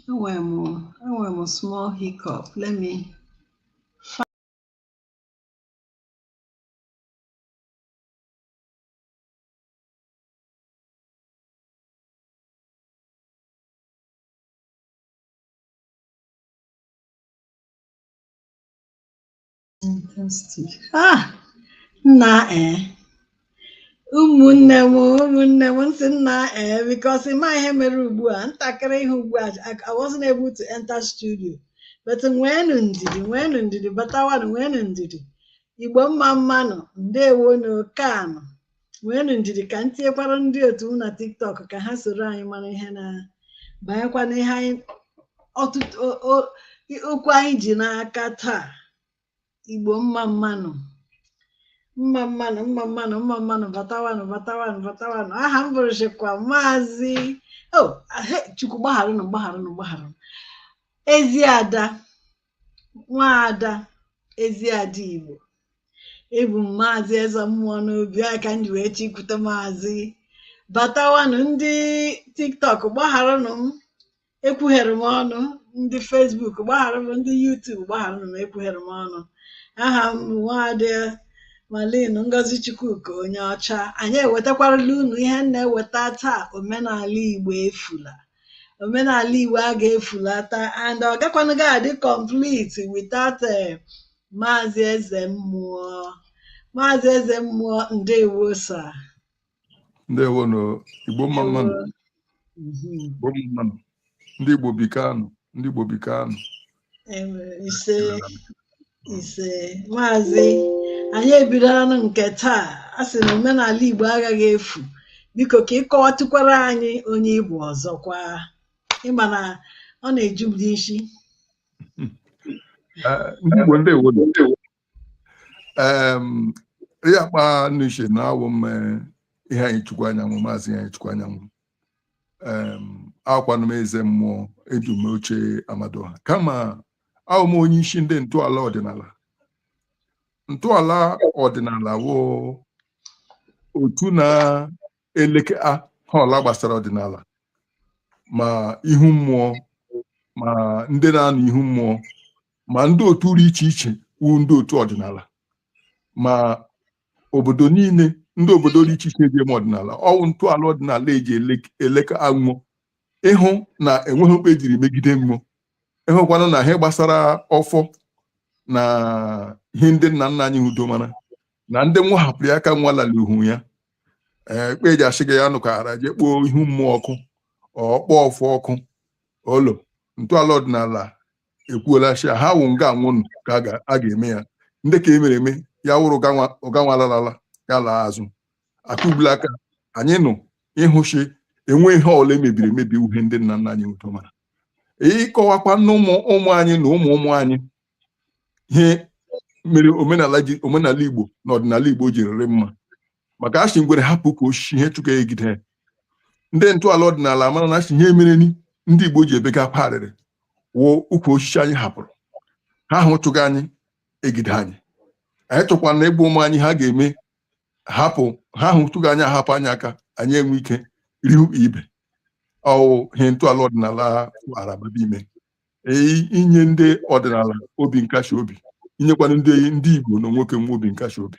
Enwere m small hiccup. Let me Fantastic. Ah, nna ee ụmụnne m nsị nna ee, because ịma ihe mere ugbu a, ntakịrị ihe ugbu a, I wasn't able to enter studio, but nweenụ ndidi, nweenụ ndidi, batawanụ, nweenụ ndidi. Igbo mma mmanụ, ndewonu kanụ. Nweenụ ndidi ka m tinyekwara ndị otu m na TikTok ka ha soro anyị mara ihe na banyekwa n'ihe anyị ọtụtụ okwu anyị ji n'aka taa. Igbo mma mmanụ, mma mmanụ, mma mmanụ, mma mmanụ, batawanụ, batawanụ, batawanụ. Aha m bụrụchikwa Maazị o he Chukwu gbagharụnụ, gbagharụnụ, gbagharụnụ. Ezi ada, nwaada ezi ada Igbo, ebu m Maazị Eze Mmụọ n'obi aka m ji wee chikwute Maazị. Batawanụ ndị TikTok, gbagharụnụ m, ekwughere m ọnụ. Ndị Facebook, gbagharụ m. Ndị YouTube, gbagharụnụ m, ekwughere m ọnụ. Aha m bụ Nwaada Malin Ngozi Chukwuka onye ọcha. Anyị ewetakwarala unu ihe m na-eweta taa: omenala Igbo efula. Omenala Igbo a ga-efulata and ọ gakwanụ ga adị complete without Maazị Eze Mmụọ. Maazị Eze Mmụọ, ndewo sir. Ndewonu, Igbo mma mmanụ. Igbo mma mmanụ, ndị Igbo bikanụ, ndị Igbo bikanụ. Ise, ise. Maazị, anyị ebidola nke taa. A sị na omenala Igbo agaghị efu. Biko, ka ị kọwatụkwara anyị onye Igbo ọzọkwa, ịma na ọ na-eju m n'isi. Ndị Igbo, ndewonu. Ya kpa n'uche na awụ m ihe anyị Chukwu anyanwụ, Maazị ihe anyị Chukwu anyanwụ. Akwanụ m eze mmụọ edu m oche Amadoha, kama awụ m onye isi ndị ntọala ọdịnala. Ntọala ọdịnala wụ otu na-eleke ha ọla gbasara ọdịnala, ma ihu mmụọ, ma ndị na-anọ ihu mmụọ, ma ndị otu dị iche iche wu ndị otu ọdịnala, ma obodo niile, ndị obodo dị iche iche eji eme ọdịnala. Ọwụ ntọala ọdịnala eji eleka mmụọ, ịhụ na enweghị okpe ejiri megide mmụọ, ịhụkwanụ na ihe gbasara ọfọ na ihe ndị nna nna anyị udo mara na ndị nwa hapụrụ ya aka nwa lala ihu ya. Ee, ekpe eji asị gị ya nụkara jee kpọọ ihu mmụọ ọkụ, ọkpọ ọfọ ọkụ olo. Ntọala ọdịnala ekwuola sị ha wụ nga anwụnụ ka a ga-eme ya. Ndị ka emere eme ya wụrụ ụganwa lalala ya laa azụ akụgbula aka. Anyị nụ ịhụchi enwe ihe ọla emebiri emebi uhie ndị nna nna anyị udo mara, ịkọwakwa na ụmụ ụmụ anyị na ụmụ ụmụ anyị ihe mere omenala ji, omenala Igbo na ọdịnala Igbo ji rịrị mma, maka asị ngwere hapụ ka osisi ihe chụka egide. Ndị ntọala ọdịnala amara na asị ihe mere ni ndị Igbo ji ebega akwa arịrị wụ ukwu osisi anyị hapụrụ ha ahụ chụga anyị egide anyị. Anyị chọkwa na ịgba ụmụ anyị ha ga-eme hapụ ha ahụ chụga anyị ahapụ anyị aka, anyị enwe ike rihu ibe. Ọwụ ihe ntọala ọdịnala gwara ime, inye ndị ọdịnala obi nkasi obi, inyekwana ndị Igbo na nwoke nwe obi nkasi obi.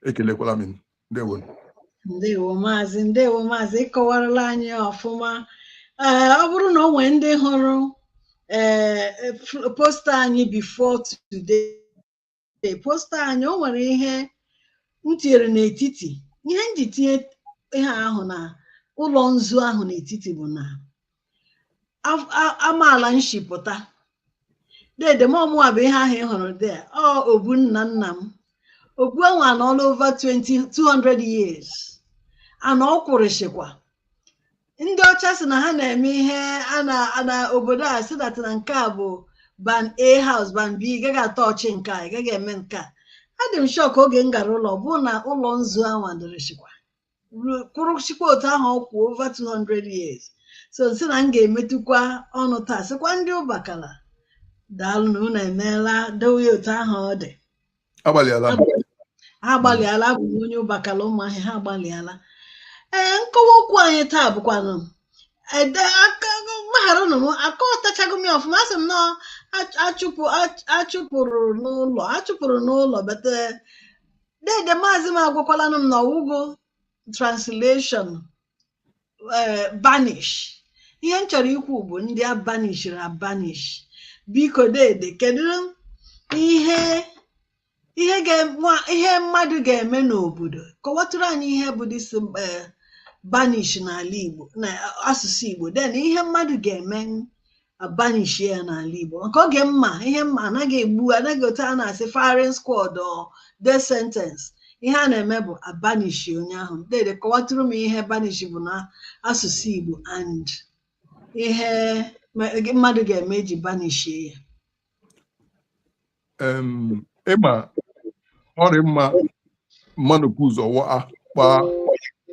Ekelekwala m, ndewo. Ndewo maazị, ndewo maazị, ịkọwarala anyị ọfụma. Ee, ọ bụrụ na o nwee ndị hụrụ ee poster anyị before today, poster anyị, o nwere ihe m tinyere n'etiti. Ihe m ji tinye ihe ahụ na ụlọ nzu ahụ n'etiti bụ na amaala nshipụta dede m ọmụwa bụ ihe ahụ ị hụrụ de ọ obu nna nna m. Obu ahụ anọọla over 20 200 years ana ọ kwụrịsịkwa. Ndị ọcha sị na ha na-eme ihe a na obodo a sị that na nke a bụ ban A house, ban B, ị gaghị atọ ọchị nke a, ị gaghị eme nke a. Adị m shock oge m gara ụlọ bụ na ụlọ nzu ahụ adịrịsịkwa kwụrụchikwa otu ahụ ọ kwụ over 200 years. So nsị na m ga-emetụkwa ọnụ taa, sịkwa ndị ụbakala daalụ na unu emeela dowe ya otu ahụ ọ dị. Agbalịala. Ha agbalịala. Abụ m onye ụbakala ụmụahịa, ha agbalịala. Ee, nkọwa okwu anyị taa bụkwanụ Ede aka gbagharanụ m, akọtachago m ya ọfụma. Asị m nọọ achụpụ achụpụrụ n'ụlọ, achụpụrụ n'ụlọ, but dede maazị m agwakwalanụ m na ọwụgo translation banish. Ihe m chọrọ ikwu bụ ndị a banishiri abanish. Biko dede, kedu ihe mmadụ ga-eme n'obodo? Kọwatụrụ anyị ihe bụ this banish n'ala Igbo, na asụsụ Igbo, then ihe mmadụ ga-eme abanish ya n'ala Igbo. Maka oge mma ihe mma anaghị egbu, anaghị otu a na-asị firing squad or death sentence. Ihe a na-eme bụ abanish onye ahụ. Dede, kọwatụrụ m ihe banish bụ na asụsụ Igbo and ihe mmadụ ga-eme eji banish ya. Ịma ọrị mma mmadụ bụ ụzọ kpa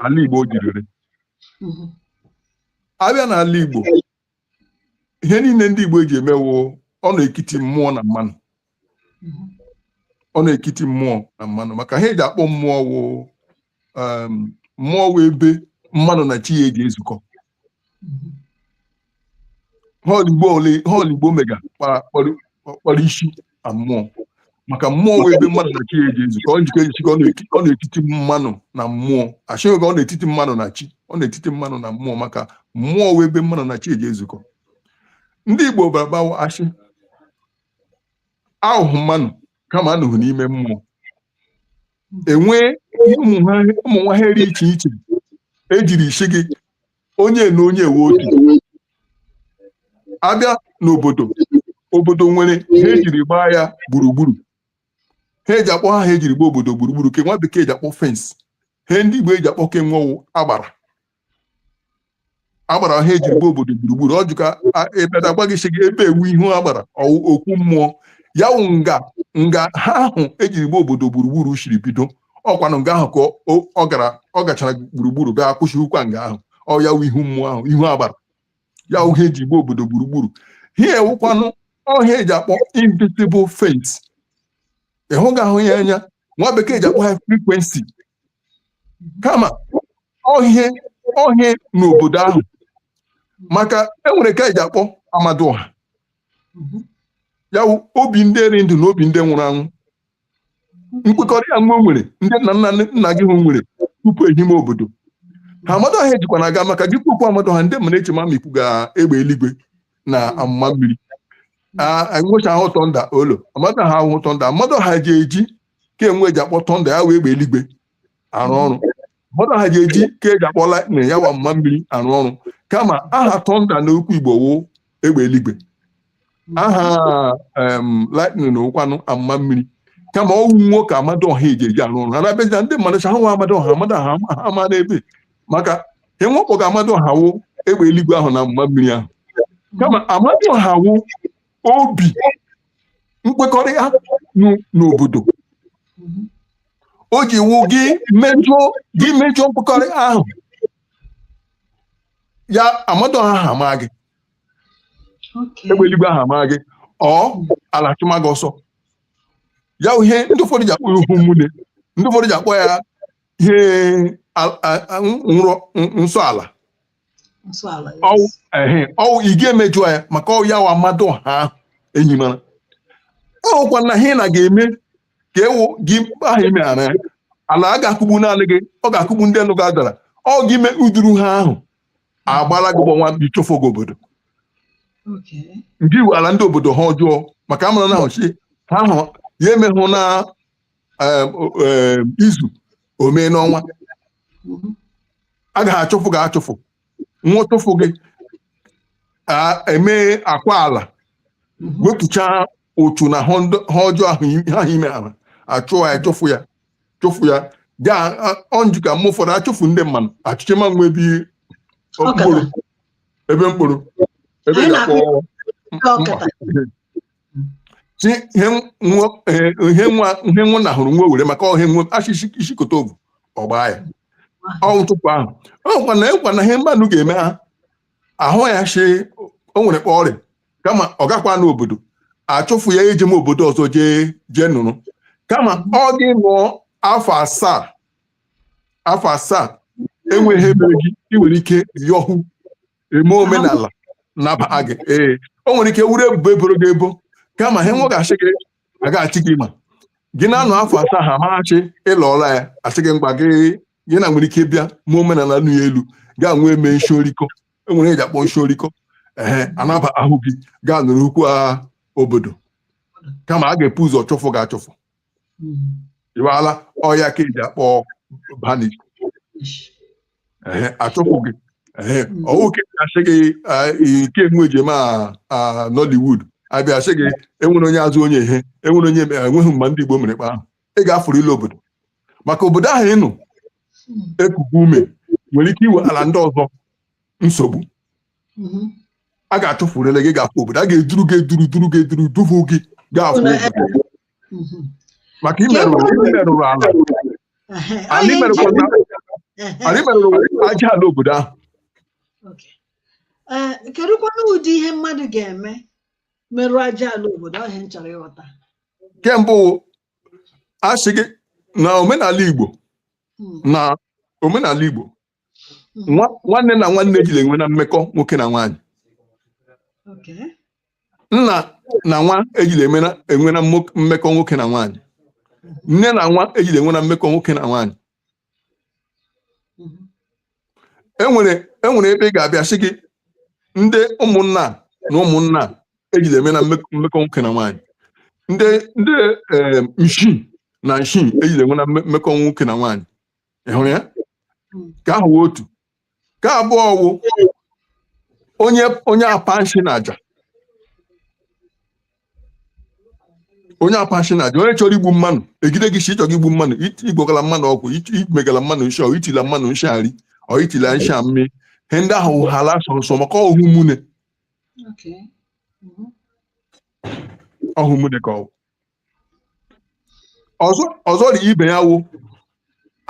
ala Igbo jiriri. Abịa n'ala Igbo, ihe niile ndị Igbo eji emewo, ọ na-ekiti mmụọ na mmanụ. Ọ na-ekiti mmụọ na mmanụ, maka ha eji akpọ mmụọ wụ mmụọ wụ ebe mmanụ na chi ya eji ezukọ. Họọlụ Igbo ole họọlụ Igbo mega kpọrọ isi na mmụọ, maka mmụọ wụ ebe mmadụ na chi ya eji ezukọ. Ọ njikọ ejikọ ọ na-etiti mmanụ na mmụọ. Achịghị ọ na-etiti mmanụ na chi, ọ na-etiti mmanụ na mmụọ, maka mmụọ wụ ebe mmanụ na chi eji ezukọ. Ndị Igbo bara gbawa ashị ahụhụ mmanụ kama anụghị n'ime mmụọ enwee ụmụ nwa ha eri iche iche ejiri isi gị onye na onye ewe otu. Abịa n'obodo, obodo nwere ha ejiri gbaa ya gburugburu. Ha eji akpọ ha ejiri gbaa obodo gburugburu, ke nwa bekee eji akpọ fence. Ha ndị Igbo eji akpọ ke nwewu agbara agbara. Ha ejiri gbaa obodo gburugburu. Ọ jụka ebe agwa gị sị gị ebe ewu ihu agbara okwu mmụọ ya wụ nga nga ha ahụ ejiri gbaa obodo gburugburu siri bido. Ọkwanụ nga ahụ ka ọ gara, ọ gachara gburugburu bịa kwụsịrịkwa nga ahụ. Ọ ya wụ ihu mmụọ ahụ, ihu agbara ya wụ ha eji gbaa obodo gburugburu. Ha ewukwanụ ọhịa eji akpọ invisible fence, ịhụghị ahụ ya anya. Nwa bekee ji akpọ ha frequency, kama ọhịa ọhịa n'obodo ahụ, maka enwere ka eji akpọ amadioha, ya wụ obi ndị ri ndụ na obi ndị nwụrụ anwụ. Nkwekọrịta nwe nwere ndị nna nna nna gị hụ nwere tupu ehime obodo ha. Amadioha ejikwa na aga maka gị kwukwu amadioha, ndị mmadụ eche ma mikwu ga-egbe eluigwe na amụma mmiri enwecha ahụ thunder olo. Amadioha ahụ thunder, amadioha ji eji ka enwe eji akpọ thunder, ya wee egbe eluigwe arụ ọrụ. Amadioha ji eji ka eji akpọ lightning, ya wa amụma mmiri arụ ọrụ. Kama aha thunder na okwu Igbo wụ egbe eluigwe, aha lightning na ụkwanụ amụma mmiri. Kama ọwụ nwoke amadioha eji eji arụ ọrụ ha na-abịazi ndị mmadụ ha nwa amadioha, amadioha ha ama n'ebe, maka enwekpọga amadioha wụ egbe eluigwe ahụ na amụma mmiri ahụ. Kama amadioha wụ obi nkwekọrịta n'obodo. O ji wụ gị mejọọ, gị mejọọ nkwekọrịta ahụ, ya amadioha ahụ ama gị, egbe eluigwe ahụ ama gị, ọ ala chụma gị ọsọ. Ya ihe ndị ụfọdụ ji akpọ ya ihu mmune, ndị ụfọdụ ji akpọ ya ihe nrọ nsọ ala. Ọwụ ị ga-emejọ ya, maka ọ ya wa amadioha ahụ enyi mara ọwụkwa na ihe na ga-eme ka ewu gị ahụ imeghara ya, ala a ga-akụgbu naanị gị, ọ ga-akụgbu ndị nụ ga dara ọ gị mee uduru ha ahụ agbala gị gbọnwa mkpi chụfụ gị obodo ndị iwu ala ndị obodo ha ọjọọ, maka amara na ahụchi ha ahụ ya emehụ na izu omee n'ọnwa a gaghị achụfụ gị achụfụ nwa chụfụ gị eme akwa ala wepụchaa ụchụ na ha ọjọọ ahụ ha ime ala achụọ ya, chụfụ ya, chụfụ ya ga ọnjụ ka mgbe ụfọdụ achụfụ ndị mmadụ achịchị ma nwe ebe mkpụrụ ebe mkpụrụ ebe ga-akpọ ihe nwa na hụrụ nwa were maka ọhịa nwe achịchị isi kote ovu ọgbaa ya ọnwụ tupu ahụ. Ọkwa na ịkwa na ihe mmadụ ga-eme ha ahụ ya shi o nwere kpa ọrịa, kama ọ gakwa n'obodo achụfụ ya eje m obodo ọzọ jee jee nụrụ, kama ọ gị nụọ afọ 7, afọ 7 enweghị ebe gị ị nwere ike yọhụ. Eme omenala naba gị. Ee, o nwere ike wuru ebubo eboro gị ebo, kama ha nwegasị gị aga-achị gị, ma gị na-anọ afọ 7 ha amaghachi ịlọọla ya, asị gị mkpa gị, gị na nwere ike bịa ma omenala nụ ya elu gaa nwee mee nshorikọ. Enwere eji akpọ nshorikọ. Ehe, anaba ahụ gị gaa nụrụ ukwu a obodo, kama a ga-epu ụzọ chụfụ gị achụfụ. Ịwaala ọya ka eji akpọ banish. Ehe, achụfụ gị. Ehe, ọwụ ka eji asị gị ike enwe eji eme a Nollywood abịa asị gị enwere onye azụ onye ihe, enwere onye enweghị. Mgbe ndị Igbo mere kpa ahụ, ị ga-afụrụ ilu obodo, maka obodo ahụ ị nụ ekuku ume nwere ike iwe ala ndị ọzọ nsogbu. A ga-achụfurele gị, ga-afụ obodo, a ga-eduru gị eduru, duru gị eduru, dufu gị ga-afụ obodo, maka imerụrụ ala. Ala imerụkwa ala, imerụrụ aja ala obodo ahụ. Ee, kedụkwanụ ụdị ihe mmadụ ga-eme merụọ aja ala obodo ọhịa m chọrọ ịghọta? Kemgbe a sị gị na omenala Igbo, na omenala Igbo, nwanne na nwanne ejila enwe na mmekọ nwoke na nwaanyị. Nna na nwa ejila enwe na mmekọ nwoke na nwaanyị. Nne na nwa ejila enwe na mmekọ nwoke na nwaanyị. Enwere ebe ị ga-abịa sị gị ndị ụmụnna na ụmụnna ejila eme na mmekọ nwoke na nwaanyị, ndị nshi na nshi ejila enwe na mmekọ nwoke na nwaanyị. Ị hụrụ ya? Ka ahụ wụ otu. Ka abụọ wụ onye apa nshi na aja, onye apa nshi na aja, onye chọrọ igbu mmadụ, egide gị si ịchọrọ igbu mmadụ, igbogala mmadụ ọgwụ, imegala mmadụ nshi, ọ itila mmadụ nshi ari, ọ itila nshi amị. Ihe ndị ahụ wụ hala sọ nsọ, maka ọhụ mune. Ọhụ mune ka ọ wụ. Ọzọ ọzọ dị ibe ya wụ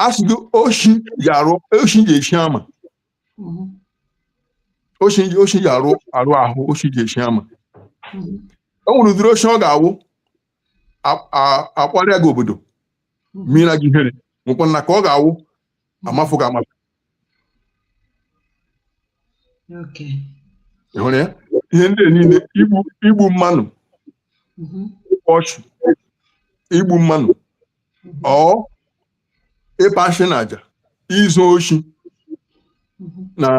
asị gị oshi ji arụ, oshi ji eshi ama. Oshi ji arụ ahụ, oshi ji eshi ama. O nwere ụdịrị oshi ọ ga-awụ akwarịa gị obodo, mmiri gị ihere nwekwa na ka ọ ga-awụ amafụ gị amafụ. Ị hụrụ ya? Ihe ndị a niile, igbu mmanụ, ọchụ, igbu mmanụ, ọ ịpa nshị na aja, izu oshi na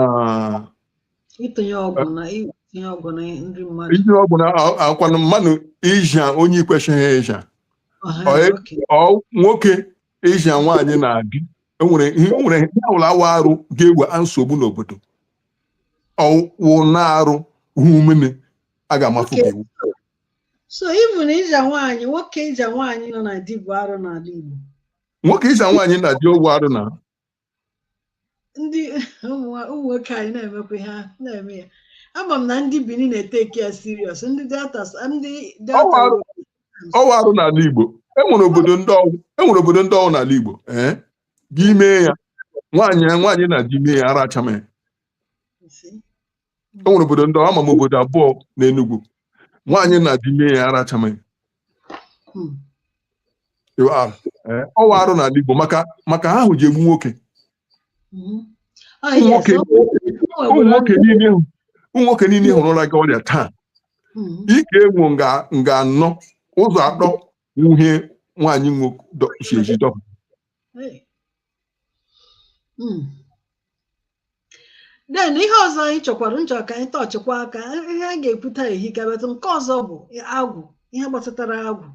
Itinye ọgwụ na nri mmadụ. Itinye ọgwụ na akwanụ mmadụ, ịja onye ikwesịghị ịja. Ọ nwoke ịja nwaanyị na-adị. Enwere ihe, enwere ihe ọbụla awa arụ ga-ewe nsogbu n'obodo, ọwụ na-arụ humene a ga-amafu gị iwu. So even ịja nwaanyị, nwoke ịja nwaanyị nọ na di bụ arụ n'ala Igbo? Nwoke ịja nwaanyị na di ogwu arụ na. Ndị ụmụ nwoke anyị na-emekwa ihe ha na-eme ya. Ama m na ndị Benin na-etake ya serious, ndị Delta, ndị Delta. Ọwa arụ n'ala Igbo. Enwere obodo ndị ọwụ n'ala Igbo, ee, gị mee ya, nwaanyị na di mee ya, ara achama ya. You see? Enwere obodo ndị ama m, obodo abụọ n'Enugu, nwaanyị na di mee ya, ara achama ya. Ọwa arụ n'ala Igbo, maka ha ahụ ji egbu nwoke. Ah, Ụmụ yes. nwoke ụmụ nwoke niile hụrụla gị ọrịa taa, ike enwo nga anọ ụzọ atọ nwuhie nwaanyị nwo si eji dọpụ. Hey. Then ihe ọzọ anyị chọkwara nchọ ka anyị tọchịkwa aka, ihe a ga-ekwute ehika bet, nke ọzọ bụ agwụ, ihe gbasatara agwụ.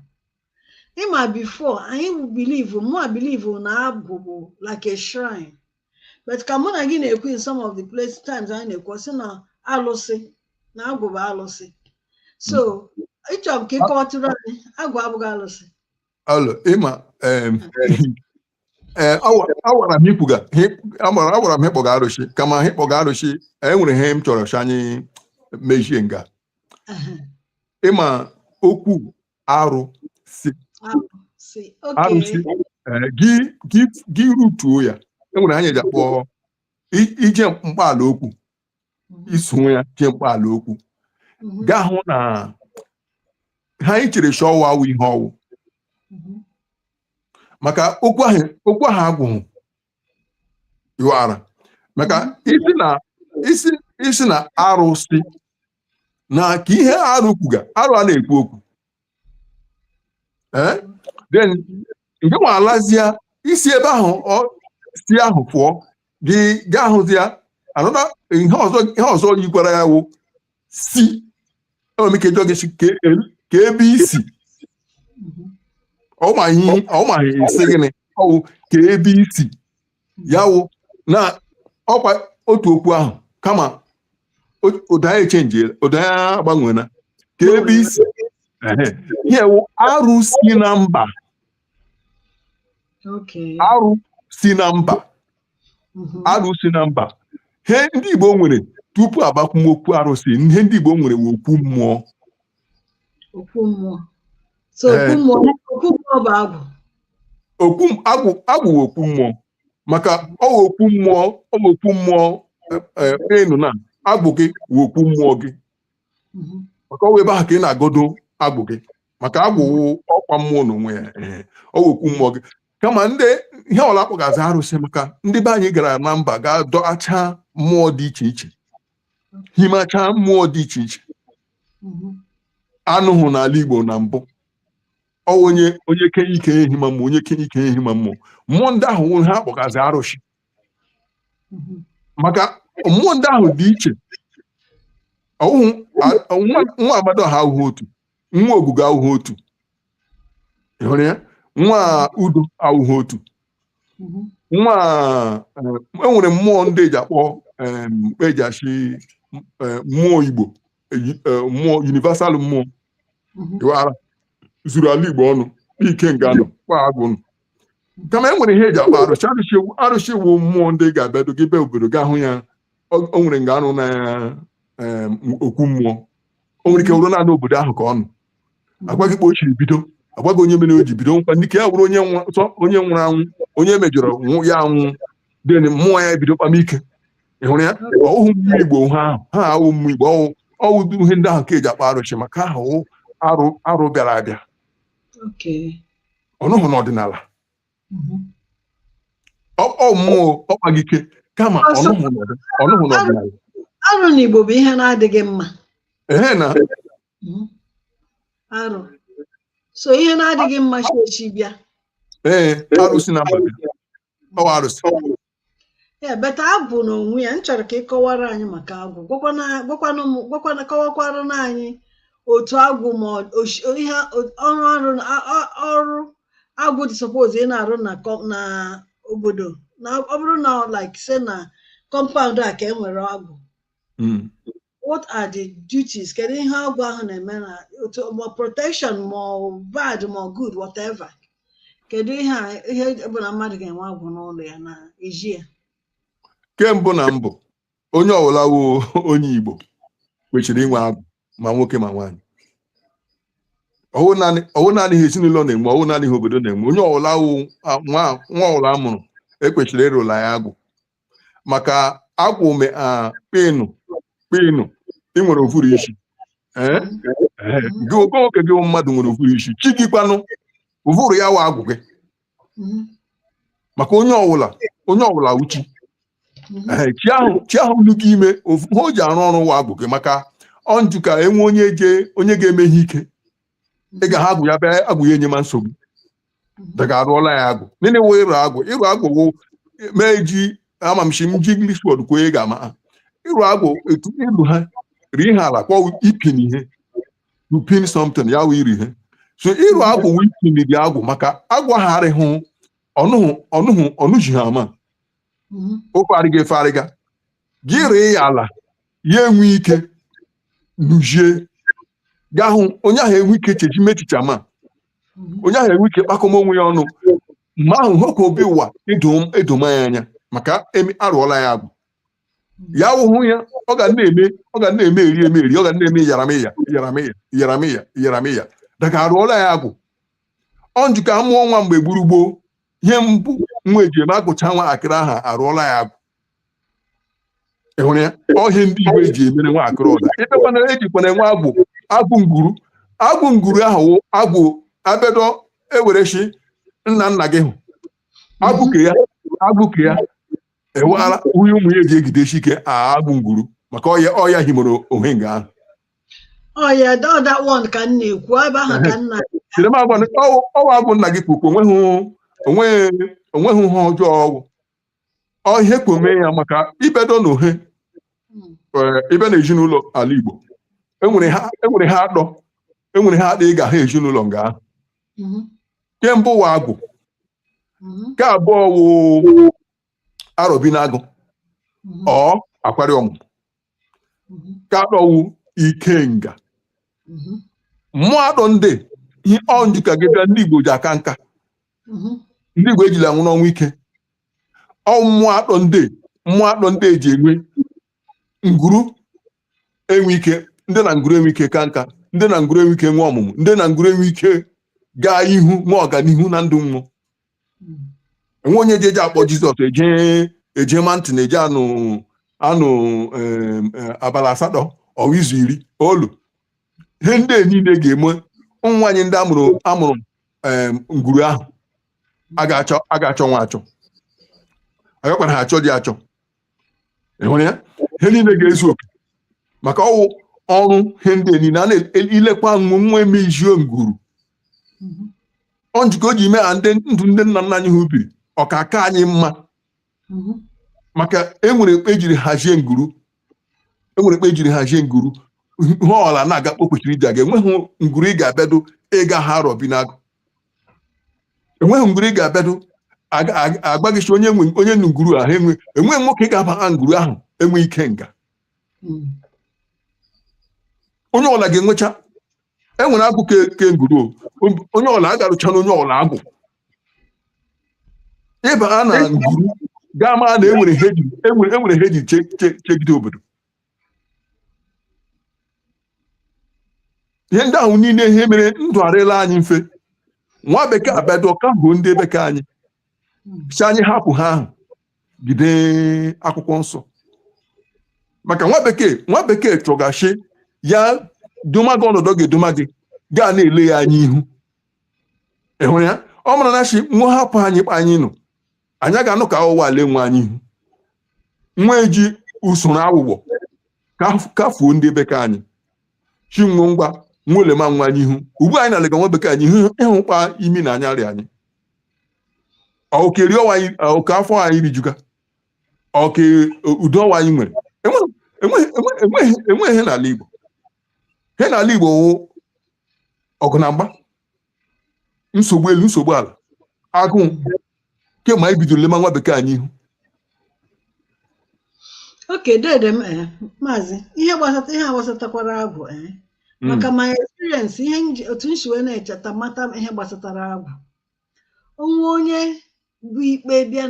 Ịma, before anyị believe, mụ a believe na agwụ bụ like a shrine, but ka mụ na gị na-ekwu, in some of the place times anyị na-ekwu, ọ sị na alụsị, na agwụ bụ alụsị. So ịchọrọ m ka ị kọwatụrụ anyị, agwụ abụghị alụsị? Alo, ịma, ee, awara m ikwuga awara m ịkpọga arụsị, kama ịkpọga arụsị, enwere ihe m chọrọ sị anyị mejie nga. Ịma, okwu arụ si arụsị, okay. Arụsị, ee, gị rutuo ya, enwere anyị ji akpọ ije mkpaala okwu. Iso ya jee mkpaala okwu, gaa hụ na ha anyị chere shi ọwụ awụ ihe ọwụ, maka okwu ahụ agwụghị iwara, maka isi na isi Isi na arụsị na ka ihe arụ kwuga, arụ a na-ekwu okwu. Ee, then nke nwa alazia isi ebe ahụ, ọ si ahụ pụọ, gị gaa hụzi ya another ihe ọzọ yikwara ya wụ si. Enwere m ike jụọ gị sị, ka ebe isi. Ọ maghị esi gịnị ọwụ ka ebe isi ya wụ na ọkwa otu okwu ahụ, kama ụda ya echenji, ụda ya agbanwena. Ka ebe isi. Ehe. Ihe wụ arụ si na mba. Arụ si na mba. Arụ si na mba. Ihe ndị Igbo nwere tupu agbakwumokwu arụsị, ihe ndị Igbo nwere wụ okwu mmụọ. Okwu mmụọ. So okwu mmụọ, okwu mmụọ bụ agwụ. Okwu agwụ, agwụ wụ okwu mmụọ, maka ọ wụ okwu mmụọ, ọ wụ okwu mmụọ. Ịnụ na agwụ gị wụ okwu mmụọ gị, maka ọ wụ ebe ahụ ka ị na-agodo agwụ gị, maka agwụ wụ ọkwa mmụọ n'onwe ya. Ee, ọ wụ okwu mmụọ gị. Kama ndị ihe ọla akpọgazi arụsị, maka ndị be anyị gara na mba gaa dọchaa mmụọ dị iche iche, himachaa mmụọ dị iche iche. Anụhụ n'ala Igbo na mbụ, ọ wụ onye kenye ike ehima mmụọ, onye kenye ike ehima mmụọ. Mmụọ ndị ahụ wụ ha akpọgazi arụsị, maka mmụọ ndị ahụ dị iche. Ọwụhụ nwa Amadioha ahụhụ otu, nwa Ogugo ahụhụ otu. Ị hụrụ ya? Nwa Udo ahụhụ otu. Nwa enwere mmụọ ndị eji akpọ eji achị mmụọ Igbo, mmụọ universal, mmụọ ịwara zuru ala Igbo ọnụ ike nga nọ kpa agwụ nọ. Kama e nwere ihe eji akpọ arụsị. Arụsị wụ mmụọ ndị ga-abịado gị bịa obodo ga hụ ya. O nwere nga anụ na okwu mmụọ. O nwere ike wụrụ naanị obodo ahụ ka ọ nọ. Agwaghị kpa o chiri bido, agwaghị onye mere o ji bido. Nkwa ndị ka ya wụrụ onye sọ onye nwụrụ anwụ, onye mejọrọ nwụ ya anwụ, den mmụọ ya ebido kpamike. Ị hụrụ ya? Ọwụhụ mmụọ Igbo ha ahụ, ha awụ mmụọ Igbo. Ọwụ ihe ndị ahụ ka eji akpọ arụsị, maka ahụ wụ arụ, arụ bịara abịa. Ọnụhụ n'ọdịnala. Ọ mmụọ ọkpaghị ike, kama ọnụhụ n'ọdịnala. Arụ n'Igbo bụ ihe na-adịghị mma. Ehe na. Arụ. So ihe na-adịghị mma chi echi bịa. Ee, arụsị na mba bịa. Ọ wụ arụsị. Ya beta agwụ n'onwe ya, m chọrọ ka ị kọwara anyị maka agwụ. Gwakwana m, gwakwana, kọwakwara anyị otu agwụ ma ihe ọrụ ọrụ agwụ dị suppose ị na-arụ na obodo, na ọ bụrụ na like say na compound a ka e nwere agwụ. What are the duties? Kedu ihe agwụ ahụ na-eme na otu ma protection, ma ọ bad, ma ọ good, whatever? Kedu ihe a ihe bụ na mmadụ ga-enwe agwụ n'ụlọ ya na eji ya? Kembụ na mbụ, onye ọbụla wụ onye Igbo kwesịrị inwe agwụ, ma nwoke ma nwaanyị. Ọwụ naanị ihe ezinụlọ na-enwe, ọwụ naanị ihe obodo na-enwe. Onye ọbụla wụ nwa, nwa ọbụla a mụrụ, ekwesịrị ịrụla ya agwụ, maka agwụ me a kpịnụ kpịnụ ị nwere ovuru isi. Ee. Ee, gị oge nwoke, gị wụ mmadụ nwere ovuru isi, chi gị kwanụ ụvụrụ ya wụ agwụ gị. Maka onye ọbụla uchi. Ee, chi ahụ nụ gị ime ofu ha o ji arụ ọrụ wụ agwụ gị, maka ọ njụ ka enwe onye je onye ga-eme ihe ike, ị ga ha agwụ ya bịa, agwụ ya enye ma nsogbu. Daga arụọla ya agwụ nene wụ ịrụ agwụ. Ịrụ agwụ wụ mee ji ama m shi m ji English word kwuo, ị ga-ama ha. Ịrụ agwụ etu ịlụ ha rie ha ala kwa ipin ihe, to pin something, ya wụ iri ihe. So ịrụ agwụ wụ ipin dị agwụ, maka agwụ ahụ arịhụ ọnụhụ ọnụhụ ọnụji ha ama. Ofe arịga efe arịga gị ree ya ala, ya enwe ike nujie gaa hụ onye ahụ, enwe ike cheji mechicha ma onye ahụ enwe ike kpakọma onwe ya ọnụ mgbe ahụ hụ ka obi ụwa edoma ya anya, maka arụọla ya agwụ. Ya wụhụ ya, ọ ga na-eme eri eme eri, ọ ga na-eme yaramịya yaramịya yaramịya yaramịya, daga arụọla ya agwụ. Ọ njikọ amụọ nwa mgbe gburu gboo, ihe mbụ nwa eji eme agụcha nwa akịrị aha, arụọla ya agwụ. Ị hụrụ ya? Ọhịa ndị Igbo eji emere nwa akịrị ọda ebekwana ejikwana enwe agwụ, agwụ nguru. Agwụ nguru ahụ wụ agwụ abedo ewerechi nna nna gị hụ agwụ ke ya, agwụ ke ya eweghala nwunye ụmụ ya eji egidesi ike agwụ nguru. Maka ọya ọya himoro onwe nga ahụ. Oh yeah, that one ka m na-ekwu ebe ahụ ka m na. Chere m agwa ọwa agwụ nna gị kpukpu, onweghị onweghị ihe ọjọọ ọgwụ ọ ihe kwome ya maka ibedo n'ohe. Ịbịa na ezinụlọ ala Igbo, enwere ha atọ ị ga-ahụ ezinụlọ nga ahụ. Nke mbụ wụ agwụ. Nke abụọ wụ arọbinagụ ọ akwari ọmụmụ. Nke atọ wụ ikenga. Mmụọ atọ ndị ihe ọ njụ ka gị bịa. Ndị Igbo ji aka nka. Ndị Igbo ejila anwụ n'ọnwụ ike. Ọ mmụọ atọ ndị eji enwe nguru enwe ike, ndị na nguru enwe ike ka nka, ndị na nguru enwe ike nwee ọmụmụ, ndị na nguru enwe ike gaa ihu, nwee ọganihu na ndụ mmụọ. Enwe onye ji eje akpọ Jizọs eje mountain eje anụ abalị 8 ọwa izu 10 olu. Ihe ndị a niile ga-eme ụmụ nwaanyị ndị amụrụ nguru ahụ a ga-achọ nwa achọ, agakwana ha achọ dị achọ. Ị hụrụ ya? Ihe niile ga-ezu oke maka ọwụ ọrụ ihe ndị a niile a na-ilekwa nwa emejio nguru. Ọ njikọ o ji mee ha ndị ndụ ndị nna nna anyị ha biri ọka aka anyị mma maka enwere ekpe ejiri hazie nguru, enwere ekpe ejiri hazie nguru. Ihe ọla na-aga o kwesịrị iji aga. Enweghị nguru ị ga-abịado ịga ha arọbinagụ, enweghị nguru ị ga-abịado agbaghịchi onye nwe onye nwe nguru ahụ. Enweghị nwoke ga-aba nguru ahụ enwe ike nga. Onye ọla ga-enwecha enwere agwụ ke nguru o. Onye ọla agarụcha na onye ọla agwụ ịba na nguru gaa maa na enwere ihe eji chegide obodo. Ihe ndị ahụ niile, ihe mere ndụ arịla anyị mfe. Nwa bekee abịado ka bụ ndị bekee anyị si anyị hapụ ha ahụ gide akwụkwọ nsọ maka nwa bekee chọgachi ya doma gị ọnọdụ ọ ga-edoma gị gaa na-ele ya anya ihu. Ị hụrụ ya? Ọ mara na chi nwa hapụ anyị kpa anyị nọ, anyị ga-anụ ka ụwa ale nwe anyị ihu. Nwa eji usoro aghụghọ kafuo ndị bekee anyị chi nwe ngwa nwa olema nwa anyị ihu. Ugbu a anyị na-alega nwa bekee anyị ihu ịhụkpa imi na anya rịa anyị oke rie ọwa anyị oke afọ anyị rijuga oke udo ọwa anyị nwere. Enweghị ihe n'ala Igbo. Ihe n'ala Igbo wụ ọgụ na mgba, nsogbu elu, nsogbu ala, agụụ, kemgbe anyị bidoro lema nwa bekee anyị ihu. Okay, dede m, maazị, ihe gbasata ihe a gbasatakwara agwụ, maka my experience, ihe otu m si wee na-echeta mata ihe gbasatara agwụ, onwe onye bụ ikpe bịa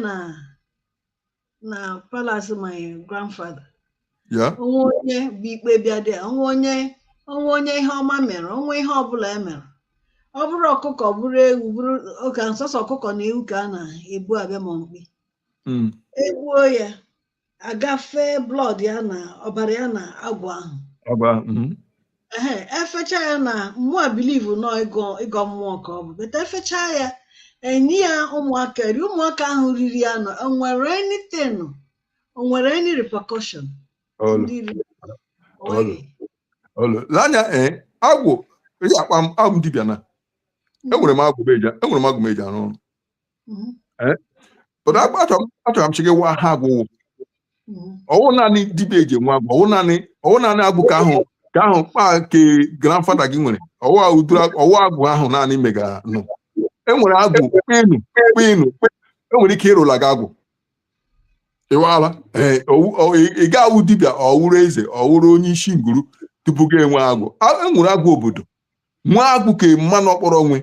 na palace my grandfather, onwe onye bụ ikpe bịa dị, onwe onye ihe ọma mere, onwe ihe ọbụla e mere, ọ bụrụ ọkụkọ, bụrụ ewu, bụrụ oke nsọsọ ọkụkọ na ewu ka a na-ebu abịa ma mkpi, egbuo ya, agafe blood ya na ọbara ya na agwụ ahụ. Ọba. Ehe, efecha ya na mmụọ, believe nọ ịgọ mmụọ ka ọ bụ beta efecha ya, enye ya ụmụaka eri. Ụmụaka ahụ riri ya nọ, o nwere anything, o nwere any repercussion? Olu. Ndị riri o Olu. nweghị. Olu. Lee anya, agwụ eji akpa m abụ m dibịa na enwere m agwụ m eji arụ ọrụ. But achọrọ m chi gị wa ha agwụ wụ. Ọwụ naanị dibịa eji enwe agwụ, ọwụ naanị agwụ ka ahụ kpa ke grandfather gị nwere, ọwụ ụdịrị ọwụ agwụ ahụ naanị mega nụ. Enwere agwụ kpenu kpenu, enwere ike ịrụla gị agwụ ịwala. Ee, ị ga-awụ dibịa, ọwụrụ eze, ọwụrụ onye isi nguru tupu gị enwe agwụ. Enwere agwụ obodo, nwee agwụ ka mmanụ ọkpọrọ nwe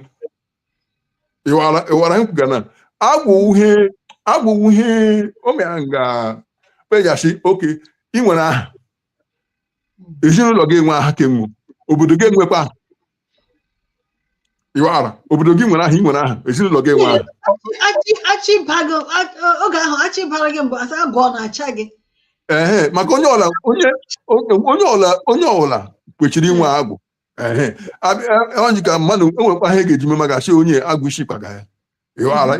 ịwara ịwara nkwuga na agwụ uhie, agwụ uhie o mere nga kpejachi oke. Ị nwere aha, ezinụlọ gị enwe aha kenwu, obodo gị enwekwa aha. Ịwara obodo gị nwere aha, ị nwere aha, ezinụlọ gị enwe aha. Achị bago oge ahụ, achị bara gị mbụ, asa agwụ ọ na-acha gị. Ehe, maka onye ọla onye ọla kwesịrị inwe agwụ. Ehe, onye ka mmadụ enwekwa ihe ga-eji me maka sị onye agwụ isi kpaga ya. Ịwara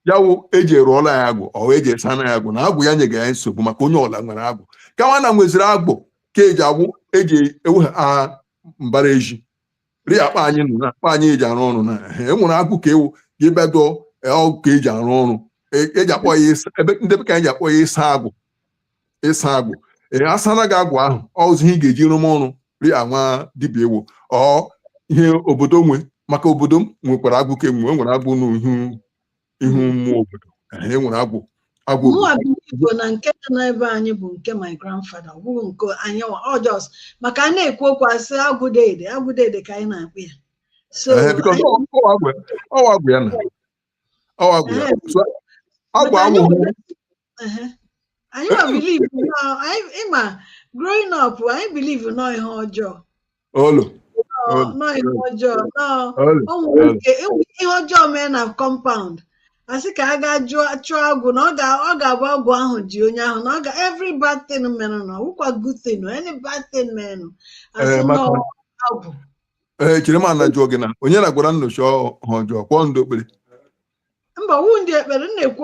ya wụ eji erụọla ya agwụ, ọ eji esana ya agwụ na agwụ ya nyega ya nsogbu maka onye ọla nwere agwụ. Kama na nweziri agbụ ka eji agwụ eji ewe ha mbara ezi ri akpa anyị nọ na akpa anyị eji arụ ọrụ na e nwere agwụ ka ewu ga ebe dụọ ọgwụ ka eji arụ ọrụ eji akpọ ya ebe ndị bekee ji akpọ ya ịsa agwụ, ịsa agwụ. Ee, asara gị agwụ ahụ, ọzọ ihe ị ga-eji rụm ọrụ ri anwa dibịa ewu ọ ihe obodo nwe, maka obodo m nwekwara agwụ ka enwe nwere agwụ n'ihu ihu mmụọ obodo. E nwere agwụ agwụ. Mụnwa believe na nke dị n'ebe anyị bụ nke my grandfather, ọ bụghị nke anyị nwa. Ọ just maka a na-ekwu okwu, asị agwụ dede, agwụ dede ka anyị na-akpụ ya. So because ọwa agwụ ya na ọwa agwụ ya, so agwụ awụghị. Anyị nwa believe ịma, growing up, anyị believe nọ ihe ọjọọ. Olo. Nọ ihe ọjọọ nọ. O nwere ike ihe ọjọọ mee na compound, asị ka a gaa jụọ, chụọ agwụ na ọ ga-abụ agwụ ahụ ji onye ahụ, na ọ ga every bad thing mere na ọwụkwa good thing, any bad thing mere, asị nọ agwụ. Ee, chere m, ana jụọ gị na onye na-agwara nnọchi ha ọjọọ kwụọ ndị okpere? Mba, wu ndị ekpere m na-ekwu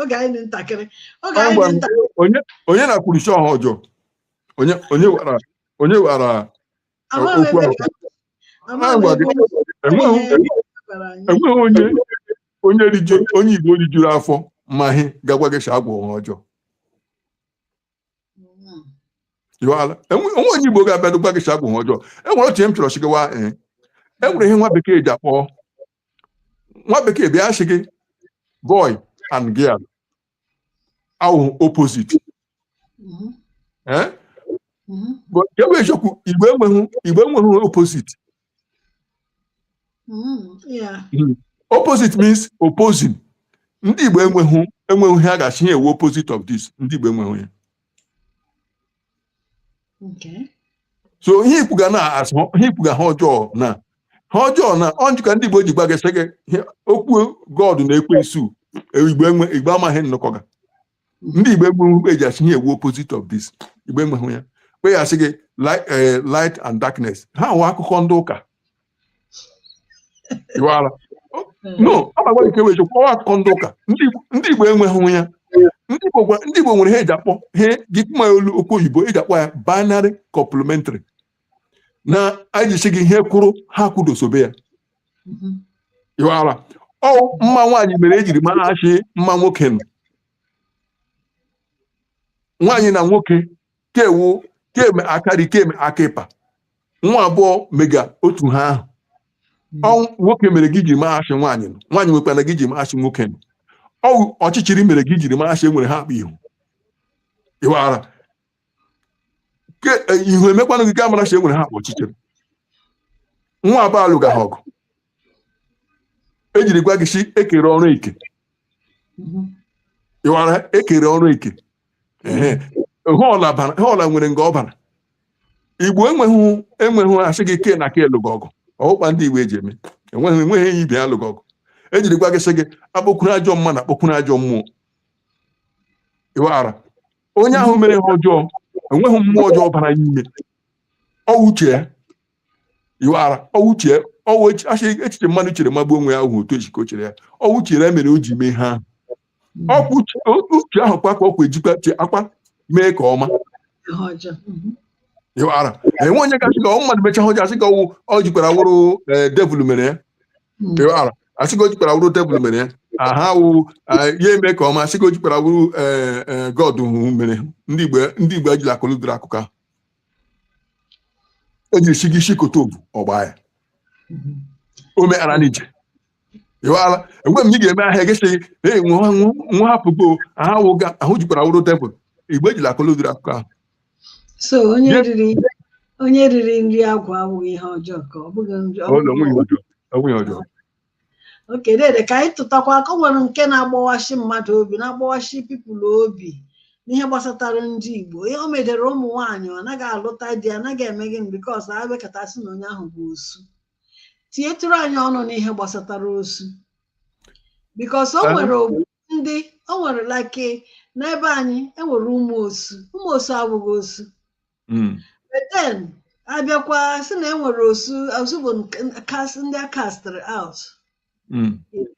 oge anyị dị ntakịrị, oge anyị dị ntakịrị. Onye na-akwuruchi ọha ọjọọ? Onye onye gwara, onye gwara okwu ahụ? Enweghị onye onye riju, onye Igbo rijuru afọ maghị gagwa gị agwụ ha ọjọọ. Enwe onye Igbo ga-abịa gwa gị agwụ ha ọjọọ. Enwere otu ihe m chọrọ chịgawa. Ee, enwere ihe nwa bekee ji akpọ, nwa bekee bịa sị gị boy and girl awụ opposite. Nke bụ eziokwu, Igbo enweghị, Igbo enweghị opposite. Opposite means opposing. Ndị Igbo enweghị ihe a ga-asị ha ewu opposite of this. Ndị Igbo enweghị ya. So ihe ikwuga na asụ, ihe ikwuga ha ọjọọ na ha ọjọọ na ọ njikọ ndị Igbo ji gwa gị sị gị okwu God na ekwensu. Igbo enwe, Igbo amaghị nnọkọ ga. Ndị Igbo enweghị eji asị ihe ewu opposite of this. Igbo enweghị ya. Kpe ya asị gị light and darkness, ha nwe akụkọ ndị ụka iwara no ama gwa nke wee chekwa akụkọ ndị ụka. Ndị Igbo enweghị ya. Ndị Igbo nwere ihe eji akpọ ihe gị ma olu okwu oyibo eji akpọ ya binary complementary, na anyị ji sị gị ihe kwuru ha kwudosobe ya. Iwara ọ mma nwaanyị mere ejiri mara achị mma nwoke nọ nwaanyị na nwoke kewu keme akari keme akịpa nwa abụọ mega otu ha ahụ. Ọ nwoke mere gị ji maa achị nwaanyị nọ, nwaanyị nwekwana gị ji maa achị nwoke nọ. Ọ ọchịchịrị mere gị jiri maa achị enwere ha akpa ihu. Ịwara ihu emekwanụ gị ka mara achị enwere ha akpa ọchịchịrị. Nwa abụọ alụga ha ọgụ, ejiri gwa gị si ekere ọrụ eke. Ịwara ekere ọrụ eke ihe ọla nwere nga ọ bara. Igbo enweghị asị gị ke na ke lụga ọgụ, ọwụkpa ndị Igbo eji eme enweghị enyi ibe ya lụga ọgụ. Ejiri gwa gị sị gị akpọkwuru ajọ mmadụ, akpọkwuru ajọ mmụọ. Ịwara onye ahụ mere ihe ọjọọ, enweghị mmụọ ọjọọ bara ya ime, ọ uche ya. Ịwara ọ uche ya, ọwụ echiche mmadụ chere magbuo onwe ya ahụ otu esi ka o chere ya, ọ uche ya mere o ji mee ha ahụ. Ọkwa uche ahụ kwa ka ọkwa ejikwa akwa mee ka ọma. Ịwara enwe onye gasị ka ọ mmadụ mechaa ọjọọ asị ka ọwụ ọ jikwara wụrụ devil mere ya. Ịwara asị ka o jikwara wụrụ devil mere ya, aha wụ ya eme ka ọma, asị ka o jikwara wụrụ God mere. Ndị Igbo, ndị Igbo ejila akụlụ dịrị akụkọ ahụ ejiri si gị isi kote obu ọgba ya o meghara n'ije. Ịwara enwe m ị ga-eme ahịa gị sị ee nwa hapụgo ahụ jikwara wụrụ devil. Igbo ejila akụlụ dịrị akụkọ ahụ. So onye riri nri agwụ abụghị ihe ọjọọ, ka ọ bụghị nri ọjọọ. Okay, dede, ka anyị tụtakwa aka. O nwere nke na-agbawasị mmadụ obi, na-agbawasị people obi n'ihe gbasatara ndị Igbo. Ihe o medere ụmụ nwaanyị, ọ naghị alụta di, anaghị eme gịnị, because a bekọtasị na onye ahụ bụ osu. Tinyetụrụ anyị ọnụ n'ihe gbasatara osu, because o nwere ndị o nwere like n'ebe anyị enwere ụmụ osu, ụmụ osu abụghị osu. But then abịakwa sị na enwere osu, osu bụ ndị a castịrị out.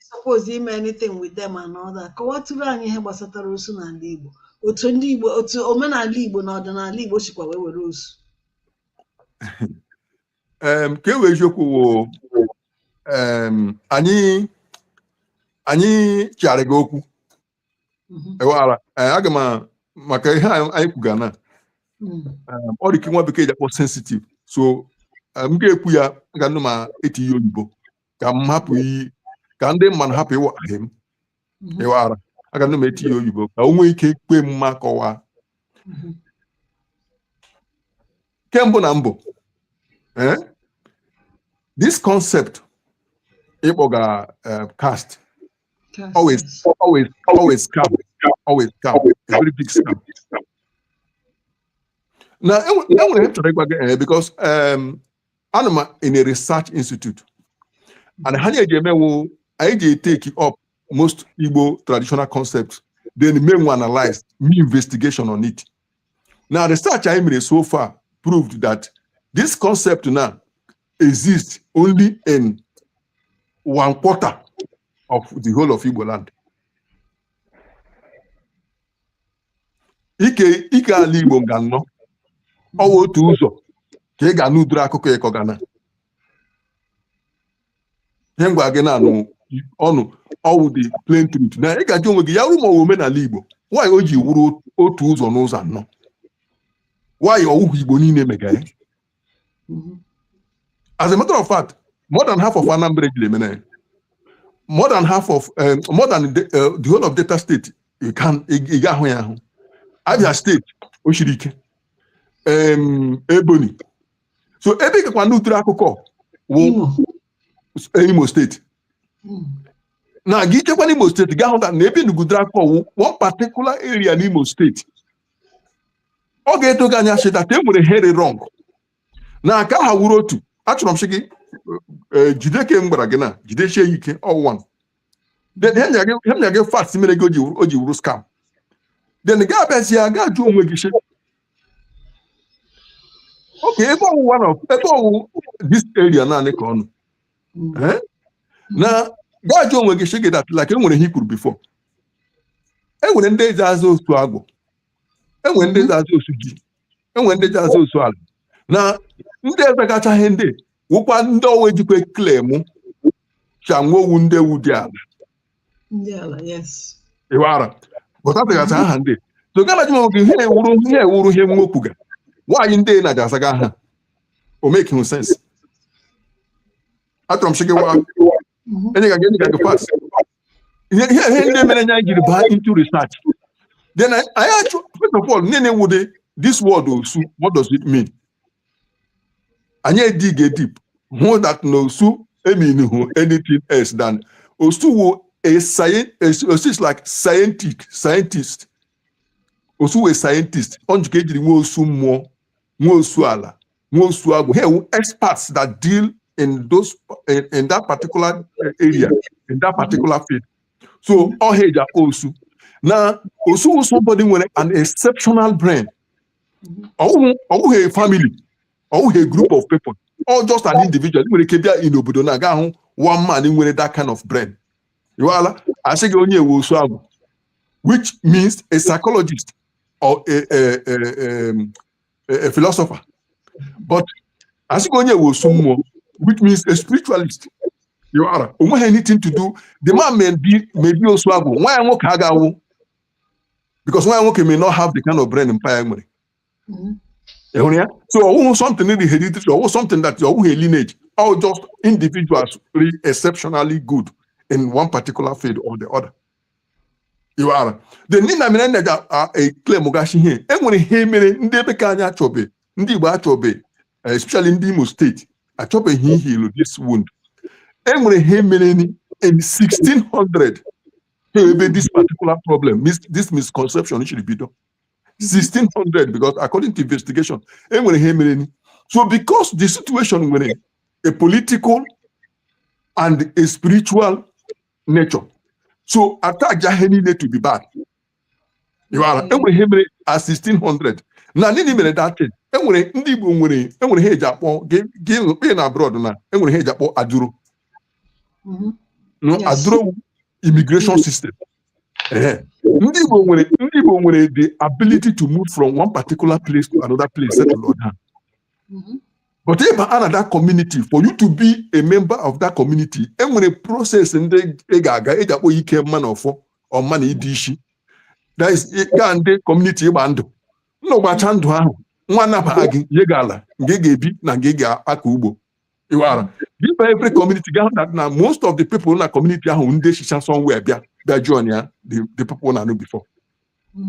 Suppose ime anything with them and all that. Kọwatụrụ anyị ihe gbasatara osu n'ala Igbo. Otu ndị Igbo, otu omenala Igbo na ọdịnala Igbo sikwa wee were osu. Ka e wee eziokwu wụ, anyị chịgharị gị okwu. Ewara aga m maka ihe anyị kwuga na ọ dị ka nwa bekee ji akpọ sensitive, so m ga-ekwu ya ga nụ ma etinye oyibo ka m hapụ iyi ka ndị mmadụ hapụ ịwaghaghị m. Ịwara aga nụ ma etinye oyibo ka o nwee ike kwe m mma kọwaa. Kembụ na mbụ, this concept ịkpọga caste, always, always, always scam, always scam, a very big scam. Na enwere ihe m chọrọ ịgwa gị, because ana m in a research institute and ha na-eji emewo anyị ji take up most Igbo traditional concepts, then make one analyze me investigation on it. Now, research anyị mere so far proved that this concept now exists only in one quarter of the whole of Igbo land. Ike ala Igbo nga nnọ ọwụ otu ụzọ ka ị ga-anụ udiri akụkọ ịkọgana ihe ngwa gị na-anụ ọnụ ọwụ the plain truth na ị ga-ajụ onwe gị ya wuru ma ọ wụ omenala Igbo, why o ji wuru otu ụzọ n'ụzọ anọ, why ọwụghị Igbo niile mega ya? As a matter of fact, more than half of Anambra ejiri emena ya, more than half of more than the whole of Delta State, you can ị ga-ahụ ya ahụ. Abia State o siri ike, Ebonyi, so ebe ị gakwa n'udiri akụkọ wụ Imo. Imo State. Na gị chekwa n'Imo State, gaa hụ na ebe nugudere akụkọ wụ one particular area n'Imo State. Ọ ga-edo gị anya sị that e nwere here wrong na aka ha wuru otu. Achọrọ m sị gị, jide ka m gwara gị na jidesie ya ike ọwụwa. Then ihe m gị fast mere gị o ji wuru scam. Then gị abịazie gaa jụọ onwe gị sị, okay, ebe ọwụwa nọ, ebe ọwụ this area naanị ka ọ nọ. Eh? Na gaa jụọ onwe gị sị gị that like e nwere ihe i kwuru before, e nwere ndị eji aza osu agwụ, e nwere ndị eji aza osu ji, e nwere ndị eji aza osu ala, na ndị eze kachaghị ndị wụkwa ndị ọwa ejikwa claim chanwowu ndị ewu dị ala. Ndị ala, yes. Ịwara pụtatịgasị aha ndị so gana jụ gị ihe ewuru ihe nwokwuga nwaanyị ndị na-aja azaga aha o make sense. Achọrọ m sị gị wa enye gị pass ihe ndị mere anyị jiri baa into research. Then anyị achọ, first of all, nene wude this word osu, what does it mean? Anyị dig a deep hụ that na osu emean anything else than osu wu a science. Osu is like scientist. Osu wu a scientist. Ọ njikọ ejiri nwee osu mmụọ, nwee osu ala, nwee osu agwụ. Ha ewu experts that deal in that particular area, in that particular field. So ọ ha eji akpọ osu na osu wụ somebody nwere an exceptional brain. Ọwụghị a family, ọwụghị a group of people, or just an individual. Nwere ike bịa in obodo na aga ahụ one man nwere that kind of brain. Iwala asị gị onye ewe osu agwụ, which means a psychologist or a philosopher. But asị gị onye ewe osu mmụọ, which means a spiritualist. You are onweghị anything to do. The man may be osu agwụ, nwa ya nwoke aga-awụ, because nwa ya nwoke may not have the kind of brain mpa ya nwere. Ị hụrụ ya? So ọwụhụ something dị hereditary, ọwụhụ something that ọwụghị a lineage, all just individuals really exceptionally good in one particular field or the other. You are the ndị na mere na claim gashi ihe e nwere ihe mere ndị ebe ka anyị achọbe, ndị Igbo achọbe, especially ndị Imo State achọbeghị heal this wound. E nwere ihe mere in 1600 ebe this particular problem, this misconception should bido 1600, because according to investigation e nwere ihe mere ni. So because the situation nwere a political and a spiritual nature, so attack ihe niile to be bad. Ịghọtara? E nwere ihe mere at 1600 na nini mere that thing. E nwere ndị Igbo nwere, e nwere ihe eji akpọ gị gị na abroad na e nwere ihe eji akpọ aduro. No. Aduro immigration system. Ehe. Ndị Igbo nwere the ability to move from one particular place to another place, settle on down. But ịba na that community, for you to be a member of that community, enwere process ndị ị ga-aga eji akpọ ike mma na ọfọ ọma na ịdị isi. That is, gaa ndị community ịgba ndụ, nnọ gbacha ndụ ahụ, nwa nabaa gị, nye gị ala nke ị ga-ebi na nke ị ga-akọ ugbo. Ịwara give every community, ga that na most of the people na community ahụ, ndị shicha somewhere bịa join ya, the people na know before.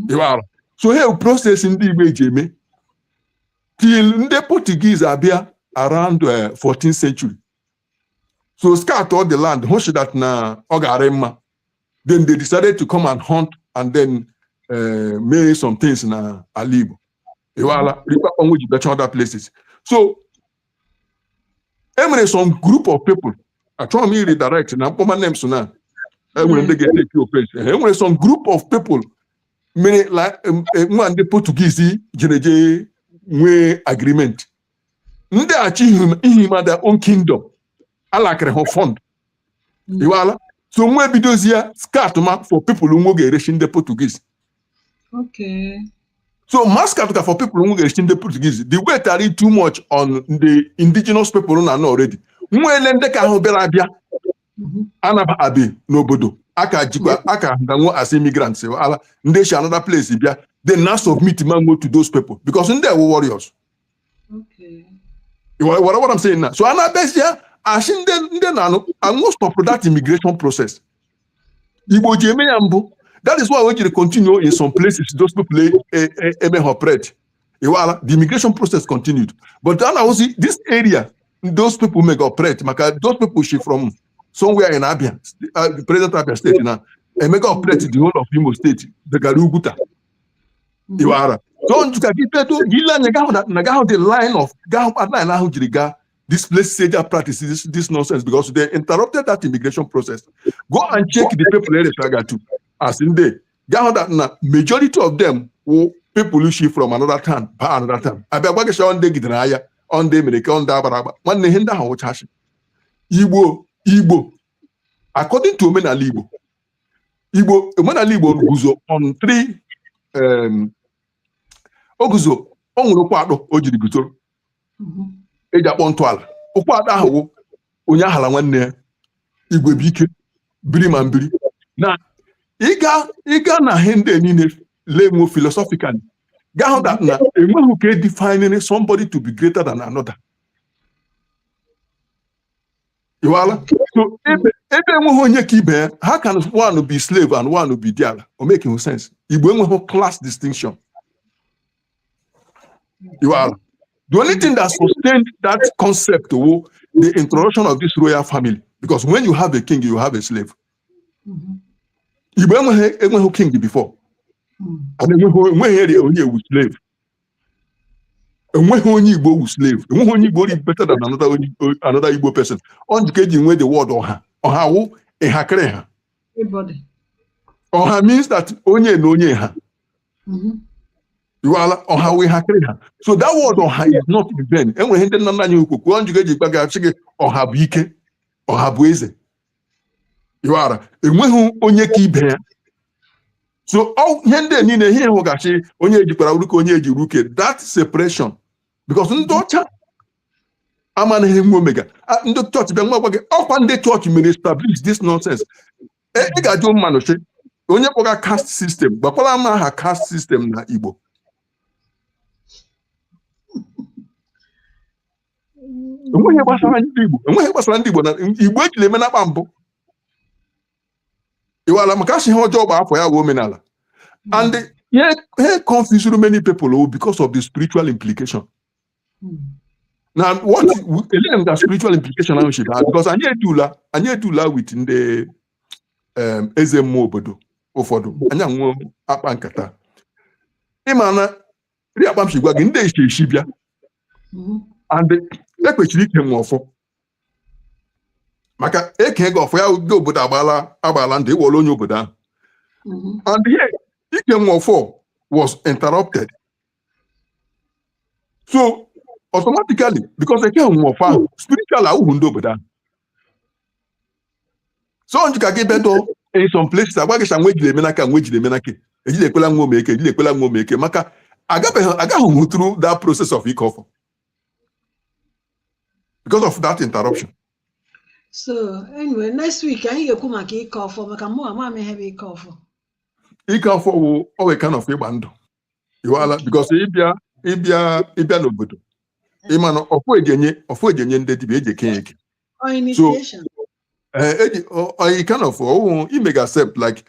Ịwara so here process ndị Igbo eji eme till ndị Portuguese abịa around 14th century, so scout all the land, hụ that na ọ ga-arị mma. Then they decided to come and hunt and then mee some things na ala Igbo. Ịwala rikwa ọnwụ ji bịacha other places. So enwere some group of people, achọghị m iri direct na mkpọma names, na enwere ndị ga-etake offense. Enwere some group of people mere nwa ndị Portuguese jere je nwee agreement, ndị achị ihima their own kingdom, alakịrị ha fund. Iwala so nwa ebidozie scout ma for people nwo ga-erechi ndị Portuguese. So mass scout for people nwo ga-erechi ndị Portuguese, the weight are too much on the indigenous people na anọ already. Nwele ndị ka ahụ bịara abịa anabaghị n'obodo aka jikwa aka nwo as immigrants ala ndị si another place bịa, then na submit mango to those people because ndị ewu warriors. You what I'm saying now? So ana-abịazịa asị ndị na-anụ anwụ stop that immigration process. Igbo ji eme ya mbụ. That is why we jiri continue in some places those people eme operate. Iwala the immigration process continued. But then I see this area, those people may operate maka those people she from somewhere in Abia, the present Abia State now, emega operate the whole of Imo State, the Garuguta. Iwara. So njuka gị pedo gị ile anya gahụ na gahụ the line of gahụ line ahụ jiri gaa this place say practice this nonsense because they interrupted that immigration process. Go and check the people they refer to as in they gahụ that na majority of them wụ people who shift from another town ba another town. Abịa gwa gị sị ndị gidere anya, ọ ndị mere ka ọ ndị agbara agba, nwanne, ihe ndị ahụ wụchachi Igbo. According to omenala Igbo, Igbo omenala Igbo guzo on three, o guzo, o nwere ụkwụ atọ o jiri guzoro eji akpọ ntọala. Ụkwụ atọ ahụ wụ onye ahala nwanne ya, igwe bụ ike biri ma mbiri na ịga na ihe ndị niile lee nwo philosophically, gaa hụ that na enweghị ka defining somebody to be greater than another. Iwala so ebe enweghị onye ka ibe ya, how can one be slave and one be diala? O making sense? Igbo enweghị class distinction. Iwala the only thing that sustained that concept wo the introduction of this royal family, because when you have a king, you have a slave. Igbo enweghị king before and enweghị onye ewu slave. Enweghị onye Igbo wu slave, enweghị onye Igbo ri better than another Igbo person. Ọ njikọ eji nwee the word ọha. Ọha wụ ịhakịrị ha. Everybody. Ọha means that onye na onye ha. Iwala ọha wụ ịhakịrị ha. So that word ọha is not in vain. Enwere ihe ndị nna nna anyị ukwu kwuo njikọ eji gba gị gị ọha bụ ike, ọha bụ eze. Iwara enweghị onye ka ibe ya. So ihe ndị a niile ihe hụgachi onye ejikwara ruke, onye eji ruke, that separation, because ndị ọcha amanaghị nwe omega. Ndị chọọchị bịa nwa gwa gị ọkwa ndị chọọchị mere establish this nonsense. Ị ga-ajụ mmanụ chi onye kpọga caste system, gbakwara m aha caste system na Igbo. Enweghị gbasara ndị Igbo, enweghị gbasara ndị Igbo na Igbo ejiri eme n'akpa mbụ. Iwala maka asị ihe ọjọọ gba afọ ya wụ omenala. And ihe confused many people oh, because of the spiritual implication. Na what ele m ga spiritual implication ahụ si baa? Because anyị edula with ndị eze mmụọ obodo ụfọdụ, anyị anwụ akpa nkata. Ịma na ri akpa m si gwa gị ndị echi echi bịa and ekpechiri ike nwe ọfọ maka eke gị ọfọ ya, ndị obodo agbaala ndụ ịwọrọ onye obodo ahụ. And here ike nwe ọfọ was interrupted, so automatically, because eke nwe ọfọ ahụ, spiritual awụhụ ndị obodo ahụ. So njika gị bedo In some places, agwaghịcha nwa ejiri eme n'aka, nwa ejiri eme n'aka, ejiri ekwela nwa omeke, ejiri ekwela nwa omeke, maka agabeghị, agaghị m through that process of ike ọfọ because of that interruption. So anyway, next week anyị ga-ekwu maka ike ọfọ, maka mụ ama m ihe bụ ike ọfọ. Ike ọfọ wụ ọwụ kind of ịgba ndụ, ịwala, because ịbịa n'obodo, ịma na ọfọ eji enye, ọfọ eji enye ndị dibịa, eji eke ya eke. Or initiation. Ee, eji ọ kind of ọwụ imega accept like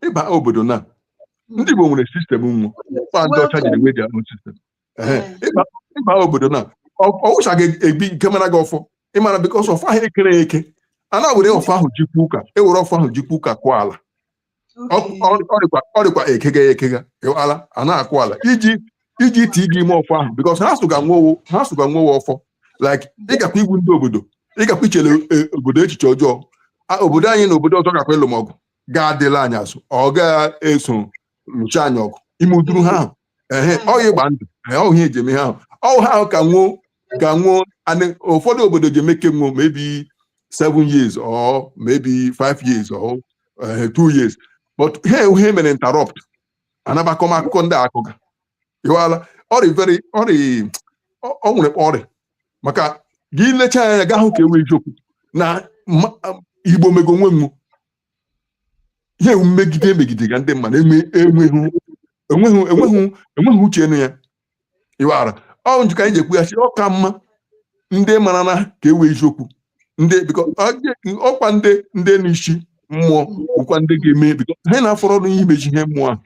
ịba obodo na ndị Igbo nwere system nwa kwa ndị ọcha jiri nwee their own system. Ehe, ịba obodo na ọwụcha ga-ebi nke mara gị ọfọ, ịmara, because ọfọ ahụ ekere eke, a na-were ọfọ ahụ jikwa ụka, ewere ọfọ ahụ jikwa ụka kụọ ala. Ọ dịkwa ekega ya ekega, ala a na-akụ ala iji tii gị ime ọfọ ahụ, because ha sụga nwowo ọfọ, like ịgakwa igbu ndị obodo, ịgakwa ichere obodo echiche ọjọọ. Obodo anyị na obodo ọzọ gakwa ịlụ m ọgụ, ga-adịla anyị azụ, ọ ga-eso lụcha anyị ọgụ ime uduru ha ahụ. Ehe, ọ ya ịgba ndụ. Ee, ọ ihe eji eme ha ahụ, ọ ha ahụ ka nwuo ụfọdụ obodo ji eme ke nwuo maybe 7 years or maybe 5 years or 2 years, but ha ihe mere interrupt anabakọm akụkọ ndị akụga, ịwala ọrị very ọrị ọ nwere ọrị, maka gị lechaa anya gaa hụ ka e wee eziokwu na Igbo mego onwe m ihe mmegide emegide ga ndị mmadụ enweghị enweghị uche enu ya, ịwara. Ọ njikọ anyị ji ekwu ya sị ọ ka mma ndị mara na ka e wee eziokwu ndị ọkwa ndị n'isi mmụọ bụkwa ndị ga-eme, biko, ha na-afọrọ ọrụ ihe imeji ihe mmụọ ahụ,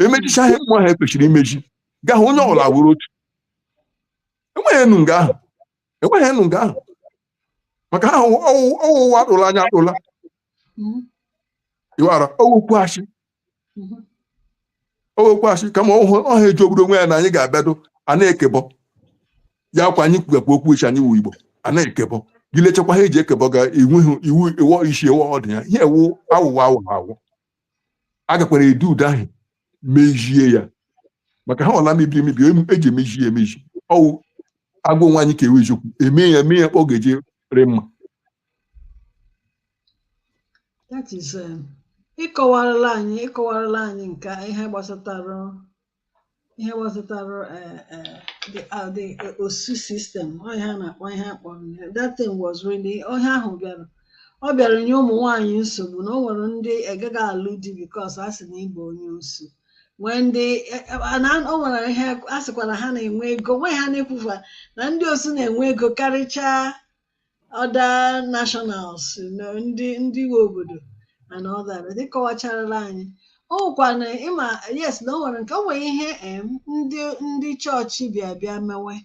emejicha ihe mmụọ ahụ ekwesịrị imeji, gaa hụ onye ọbụla wuru otu. Enweghị enu nga ahụ, enweghị enu nga ahụ, maka ha ọwụwa akpụla anya akpụla, ịwara, owokwu achị, owokwu achị, kama ọha eji obodo onwe ya na anyị ga-abịado a na-ekebọ ya kwa anyị kwugakwa okwu echi, anyị wu Igbo a na-ekebọ gị, lechakwa ha eji ekebọ ga enweghị iwu iwu isi ewu ọdụ ya ihe ewu awụwa awụ awụ a gakwara edu udo ahụ mejie ya, maka ha ọla mebiri emebi, eji emeji ya emeji ọwụ agwa onwe anyị ka ewe eziokwu eme ya, mee ya ọ ga-eji rị mma. That is ịkọwarala anyị nke ihe gbasatara the osu system, ọ ihe a na-akpọ ihe a kpọrọ that thing was really onye ahụ bịara, ọ bịara nye ụmụ nwaanyị nsogbu na o nwere ndị agaghị alụ di because a sị na ịbụ onye osu, nwee ndị o nwere ihe a sịkwa na ha na-enwe ego, nwee ha na-ekwufa na ndị osu na-enwe ego karịchaa other nationals, ndị nwe obodo and all that. But ịkọwacharala anyị, o nwekwa na ịma, yes, na o nwere nke o nwere ihe ndị chọọchị bịa bịa mewe.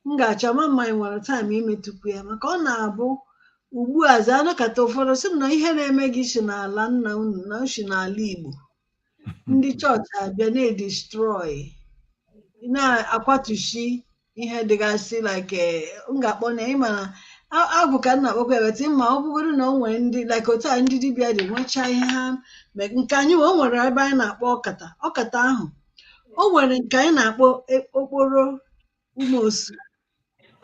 M ga-achọ ma mma anyị nwere time imetụkwu ya, maka ọ na-abụ ugbu a zaa anọkata ụfọdụ sị m na ihe na-eme gị si n'ala nna unu na o si n'ala Igbo, ndị chọọchị abịa na-edestroy, na-akwatushi ihe dịgasị like m ga-akpọ na ịma na agwụ ka m na-akpọkwa ya, but ma ọ bụgoro na o nwere ndị like otu a ndị dibịa dị nwechaa ihe ha nke anyị o nwere ebe anyị na-akpọ ọkata, ọkata ahụ o nwere nke anyị na-akpọ okporo umeosu.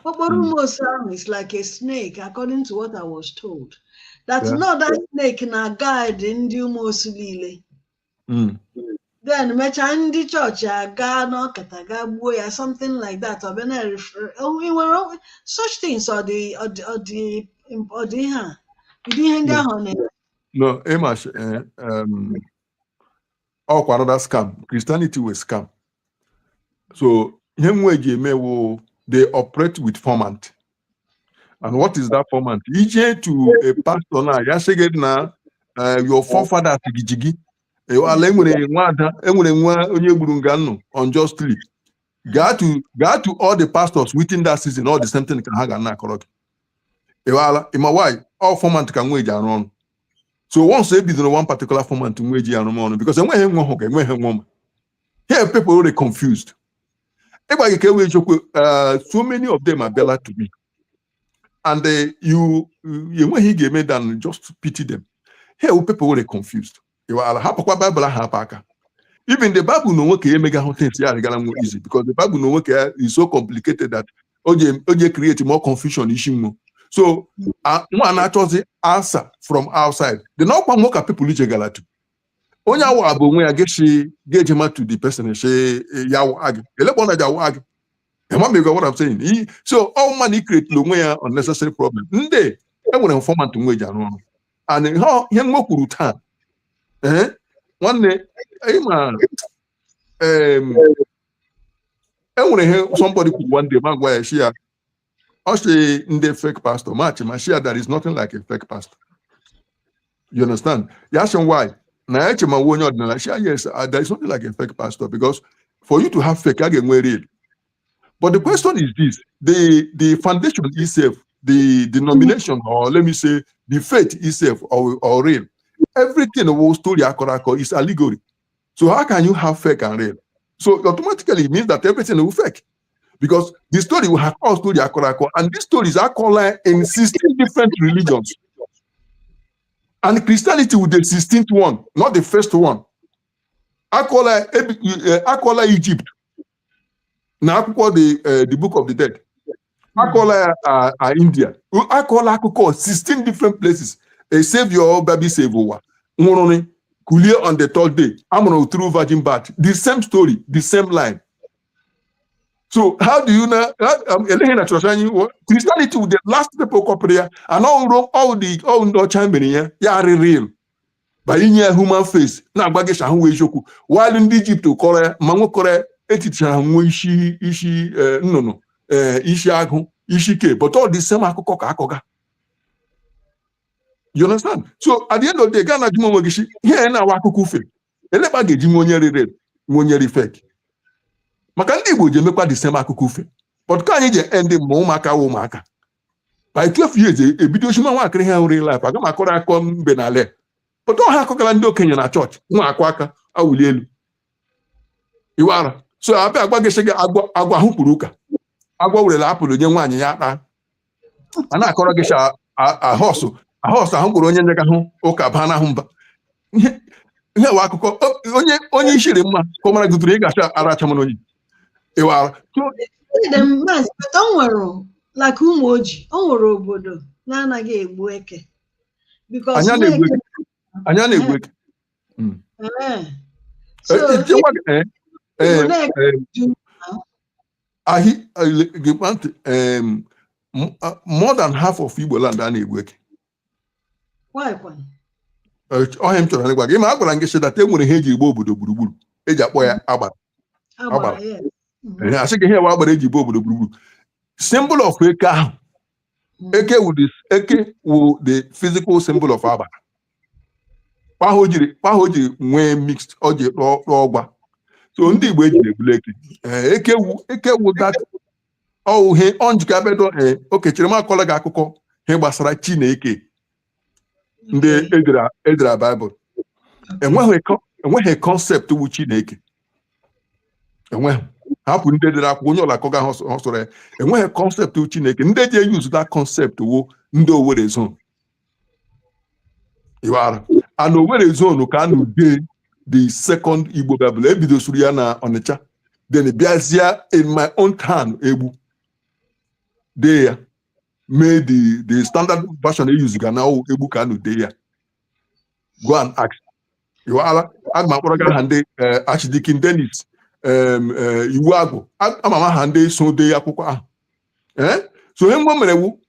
Okporo umeosu ahụ is like a snake, according to what I was told, that no, that snake na guide ndị umeosu niile. Then mechaa ndị chọọchị aga n'ọkata gaa gbuo ya, something like that. Ọ bịa na nwere such things, ọ dị ihe a, ụdị ihe ndị ahụ ọ na-eme? No, ịma, ọkwa another scam. Christianity was scam. So ihe nwe ji eme wụ they operate with format. And what is that format? Ije to a pastor na ya sị gị na your forefathers gijigi ala enwere nwa ada, enwere nwa onye gburu nga nnụ unjustly. Gaa to all the pastors within that season, all the same thing ka ha ga na-akọrọ gị. Ịwala ịma why? All format ka nwa eji arụ ọrụ. So once e bidoro one particular format nwa eji arụ ọrụ, because enweghị nwa hụ ka enweghị nwa ma here people already confused. Ịgwa gị ka e wee chekwa, so many of them abịala to me and you enweghị ị ga-eme than just pity them. Here people already confused. Ịwala, hapụkwa Bible ahụ, hapụ aka. Even the Bible na onwe ka ya emega hụ things ya adịgara nwe easy, because the Bible na onwe ka ya is so complicated that o ji create more confusion isi nwo. So nwa na-achọzi answer from outside, then ọkwa nwoke ka people iche to onye awa bụ onwe ya geshi gejema to the person shi ya wa gị elekpọ na ja wa gị. Amamigo what I'm saying? So all man create onwe ya unnecessary problem. Ndị enwere informant nwe ji arụ ọrụ and ihe nwe kwuru taa, ee, nwanne, ịma enwere ihe somebody kwuru one day, ma gwa ya shi ya ọ sị ndị fake pastor match ma shi ya there is nothing like a fake pastor, you understand? Ya sị why na ya eche ma nwe onye ọdịnala shi ya yes, there is nothing like a fake pastor, because for you to have fake, a ga-enwe real. But the question is this: the foundation itself, the denomination, or let me say the faith itself, or real, everything wo story akọrọ akọ is allegory. So how can you have fake and real? So automatically it means that everything will fake, because the story will have all story akọrọ akọ, and these stories are called in 16 different religions, and Christianity with the 16th one, not the first one. Akọla Egypt na akwụkwọ the Book of the Dead, akọla ya India, akọla akụkọ 16 different places. A savior baby save ụwa nwụrụ kulie on the third day, amụrụ through virgin birth, the same story, the same line. So how do you know eleghị na chọọchị anyị Christianity with the last people kọpụrụ ya and all ndị ọcha mere ya ya rị real by inye ya human face na-agba gị ahụ wee eziokwu, while ndị Egypt kọrọ ya ma nwekọrọ ya etichara nwe isi isi nnụnụ, isi agụ, isi ke, but all the same akụkọ ka akọga, you understand? So at the end of the day, gaa na jụ onwe gị shi ihe ya na-awa akụkọ ufe elekpa ga-eji nwe onye rere nwe onye ri fake, maka ndị Igbo ji emekwa the same akụkọ ufe, but ka anyị ji end ma ụmụaka wụ ụmụaka by 12 years ebido chima nwaakịrị ha real life. Aga m akọrọ akọ mbe na ala, but ọ ha akọkala ndị okenye na chọọchị nwa akụ aka awụli elu iwe ara. So abịa agwa gị sị gị agwọ agwọ ahụ kwuru ụka, agwọ werele apụl nye nwaanyị ya kpaa, a na-akọrọ gị sị ahọsụ ahọsụ ahụ kwuru onye nyega hụ ụka baa n'ahụ mba. Ihe ihe wa akụkọ onye onye ishiri mma ka ọ mara gụtụrụ ị ga-achọ aracha mana onye iwe ara. So Ede m, Maazị, but o nwere like ụmụ oji, o nwere obodo na-anaghị egbu eke because Anyị na-egbu eke, anyị na-egbu eke. So eh, Igbo na-eke ju ahi gekwa ntị, more than half of Igbo land a na-egbu eke. Why kwan? Ọhịa m chọrọ ịgwa gị ma a gwara m gị sị that e nwere ihe eji egbu obodo gburugburu eji akpọ ya agbara. Agbara. Agbara. Yes. Ee, asị gị ihe wa agbara eji gbuo obodo gburugburu, symbol of eke ahụ. Eke wụ the physical symbol of agbara kpahụ o jiri nwee mixed ọ ji rụọ rụọ ọgwa. So ndị Igbo ejiri egbule eke. Ee, eke wu that ọ ihe ọ njikọ abedo. Ee, oke chere m akọla gị akụkọ ihe gbasara Chineke ndị edere Baịbụl. Enweghị concept wu Chineke, enweghị. Hapụ ndị dere akwụkwọ, onye ọla akọga ha sọrọ ya. Enweghị concept wu Chineke. Ndị ji eyuzu that concept wu ndị Owerri zone iwara and Owerri zone ka a na-ude the second Igbo Bible ebidosuru ya na Ọnịcha, then bịazie in my own town Egbu dee ya, mee the standard version eyuzuga na ọwụ Egbu ka a na-ude ya. Go and ask, iwara. Aga m akpọrọ gị aha ndị Archdeacon Dennis Iwu Agụ, ama m aha ndị so dee akwụkwọ ahụ. So ihe nwa mere wu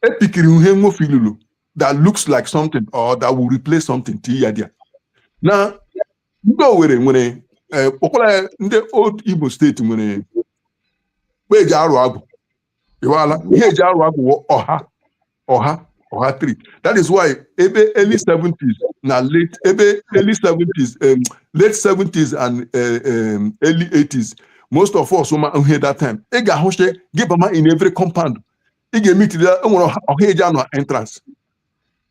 epikiri ihe nwofe ilulu that looks like something or that will replace something tii ya dia na ndị Owerri nwere kpọkwara ya. Ndị Old Igbo Steeti nwere kpa eji arụ agwụ iwala ihe eji arụ agwụ wụ ọha ọha ọha tree. That is why ebe early 70s na late, ebe early 70s, late 70s and early 80s, most of us ma ihe that time ị ga-ahụchi gị bama in every compound ị ga-emitiri enwere ọha ọha eji anọ entrance.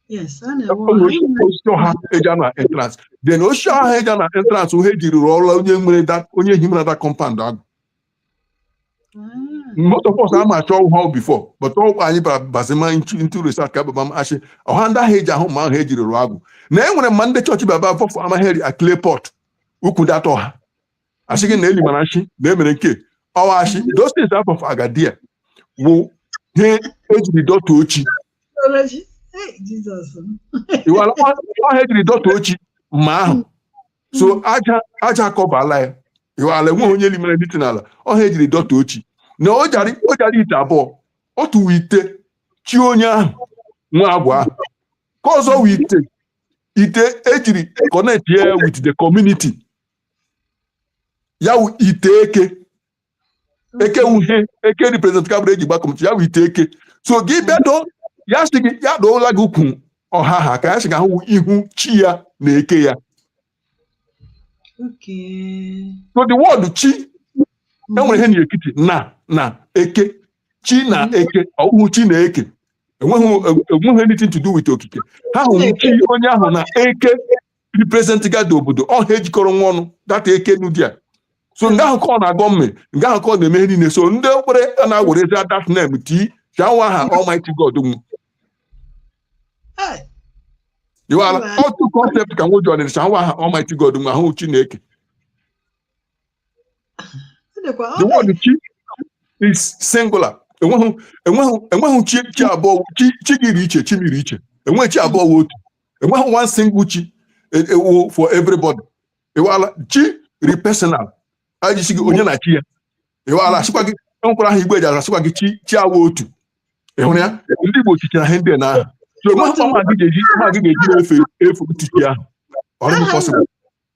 Yes, a na-enwe O nwere osisi ọha eji anọ entrance, then osisi ọha eji anọ entrance ohe ejiri rụọ ọrụ onye nwere that, onye himara that compound agụ. Most of us ama achọ ọha before, but ọ anyị bara bazima into research ka baba m achị ọha ndị ahụ eji ahụ ma ahụ ejiri rụọ agwụ na e nwere mma ndị chọọchị baba fọfọ amaghị a clay pot ukwu data ọha asị gị na eli mara nshi na emere nke ọwa achị. Those things afọfọ agadia wụ Ihe ejiri dọtuo chi. Hey, Jesus m. Iwala ọha ejiri dọtuo chi mma ahụ. So aja akọbala ya. Iwala enweghị onye limere dịtị n'ala. Ọha ejiri dọtuo chi. Na o jara ite abụọ. Otu wụ ite chi onye ahụ nwe agwụ ahụ. Ka ọzọ wụ ite ejiri connect ya with the community. Ya wụ ite eke. Eke wụ ihe eke represent kabụrụ eji gba community, ya wụ ite eke. So gị bịa doo ya, sị gị ya doola gị ukwu ọha ha ka ya sị gị ahụ ihu chi ya na eke ya. So the word chi enwere ihe n'etiti na eke, chi na eke, ọwụhụ chi na eke enweghị anything to do with okike. Ha hụrụ chi onye ahụ na eke represent gada obodo ọha ejikọrọ nwa ọnụ data eke n'ụdị a. So nga ahụ ka ọ na-agọ mme, nga ahụ ka ọ na-eme ihe niile. So ndị okpere a na-awerezi that name tii chianwa aha Almighty God nwu. Hey, Iwala otu concept ka nwoji ọdịnicha nwa aha Almighty God nwe ahụ Chineke. Ọ dịkwa ọ The word chi is singular. Enweghị chi abụọ. Chi gị iri iche, chi miri iche. Enweghị chi abụọ wụ otu. Enweghị one single chi ewu for everybody. Iwala chi ri personal ajisi gị onye na chi ya. Iwala asịkwa gị enwekwara aha Igbo eji asịkwa gị chi awụ otu. Ị hụrụ ya, ndị Igbo chichara ihe ndị a n'aha. So enweghị ma gị ga-eji efe efe otu chi ahụ. Ọ dịghị possible.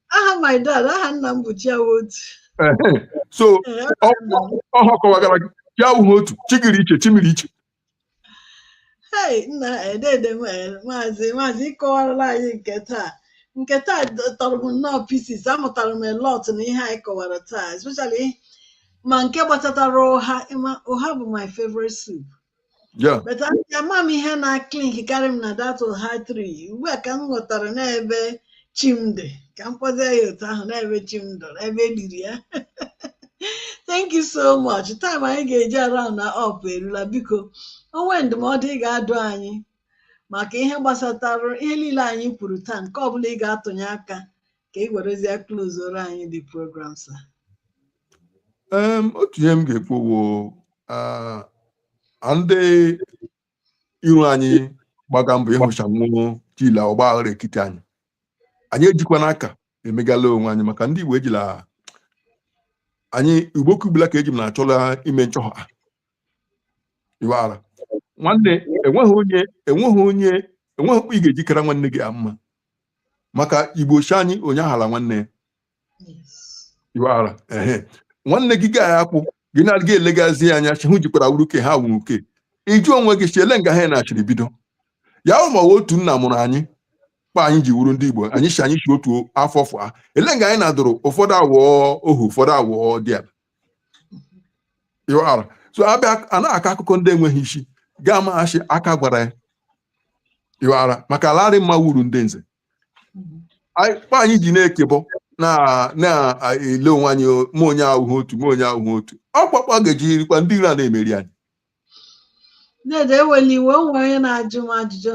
Aha my dad, aha nna m bụ Chiawotu. Ehe. So Ee, aha nna m. Ọha kọwagara gị chi awụghị otu, chi gịrị iche, chi miri iche. Hey, nna edede m, maazị ịkọwarala anyị nke taa. Nke taa tọrọ m nnọọ pieces. Amụtara m a lot na ihe anyị kọwara taa, especially ma nke gbasatara ụha. Ịma ụha bụ my favorite soup. But ama m ihe na-click karị m na that ụha tree. Ugbu a ka m ghọtara n'ebe chi m dị, ka m kpọzie ya otu ahụ, n'ebe chi m dọrọ, ebe e liri ya. Thank you so much. Time anyị ga-eji around na up erula. Biko, onwe ndụmọdụ ị ga-adụ anyị maka ihe gbasatara ihe niile anyị kwuru taa, nke ọbụla ị ga-atụnye aka ka ị werezie close anyị the program, sir. Otu ihe m ga-ekwu wụ, ndị iro anyị gbaga mbọ ịhụcha nwụọ chila ọgba aghara ekiti anyị, anyị ejikwa n'aka emegala onwe anyị, maka ndị Igbo ejila anyị Igbo kugbula ka eji m na-achọla ime nchọha iwara nwanne. Enweghị onye enweghị ị ga-ejikara nwanne gị mma, maka Igbo chi anyị onye ahala nwanne ya. Iwara ehe nwanne gị ga akwụ gị na-aga elegazi anya chi hụ jikwara wuru ke ha wuru ke iju onwe gị chiele nga ha na-achịrị bido ya hụ. Ma otu nna mụrụ anyị kpa anyị ji wuru ndị Igbo, anyị si otu afọ fụa ele nga anyị na-adụrụ ụfọdụ awụọ ohu, ụfọdụ awụọ dị ala. Iwara so abịa a na-akọ akụkọ ndị enweghị isi gaa maghachi aka gwara ya. Iwara maka alarị mma wuru ndị nze kpa anyị ji na-ekebọ na-ele onwe anyị, ma onye ahụhụ otu, ma onye ahụhụ otu ọkpakpa ga-ejirikwa ndị iro a na-emeri anyị. Ned, ewela iwe, o nwere onye na-ajụ m ajụjụ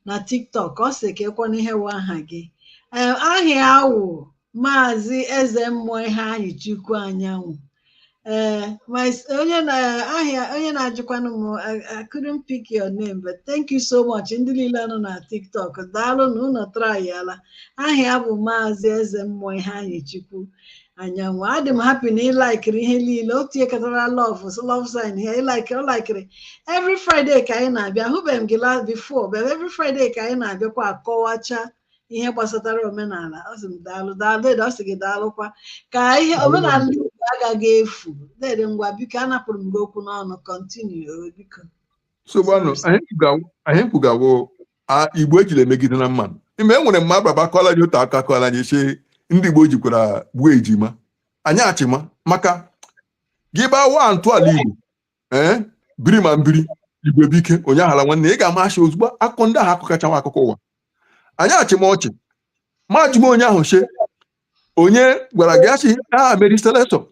na TikTok. Ọ sị ka ekwana ihe wụ aha gị. Ee, aha ya wụ Maazị Eze Mmụọ Iheanyị Chukwu Anyanwụ. Ee, onye na ahịa onye na-ajụkwanụ m, I couldn't pick your name, but thank you so much. Ndị niile nọ na TikTok, daalụ na unu tryala. Aha ya bụ Maazị Eze Mmụọ Iheanyị Chukwu Anyanwụ. Adị m happy na ịlikiri ihe niile o tinyekọtara love love sign ya. Ịlikiri, ọ likiri. Every Friday ka anyị na-abịa. Ahụbeghị m gị last before, but every Friday ka anyị na-abịakwa akọwacha ihe gbasatara omenala. Ọ sị m daalụ, daalụ dede. Ọ sị gị daalụkwa ka ihe omenala Igbo agaghị efu. Dede, ngwa, biko, anapụrụ m gị okwu n'ọnụ. Continue o, biko. So gbanụ anyị kwugawo Igbo ejila emegide na mmanụ ime e nwere mma agbaba akọla anyị otu aka akọla anyị che ndị Igbo jikwara gbuo ejima anyị achịma maka gị gbawa ntọala Igbo ee biri ma mbiri igwe bike onye ahala nwanne ị ga-amasị ozugbo akụkọ ndị ahụ akụkachawa akụkọ ụwa anyị achịma ọchị ma jụma onye ahụ che onye gwara gị asị a Mary Slessor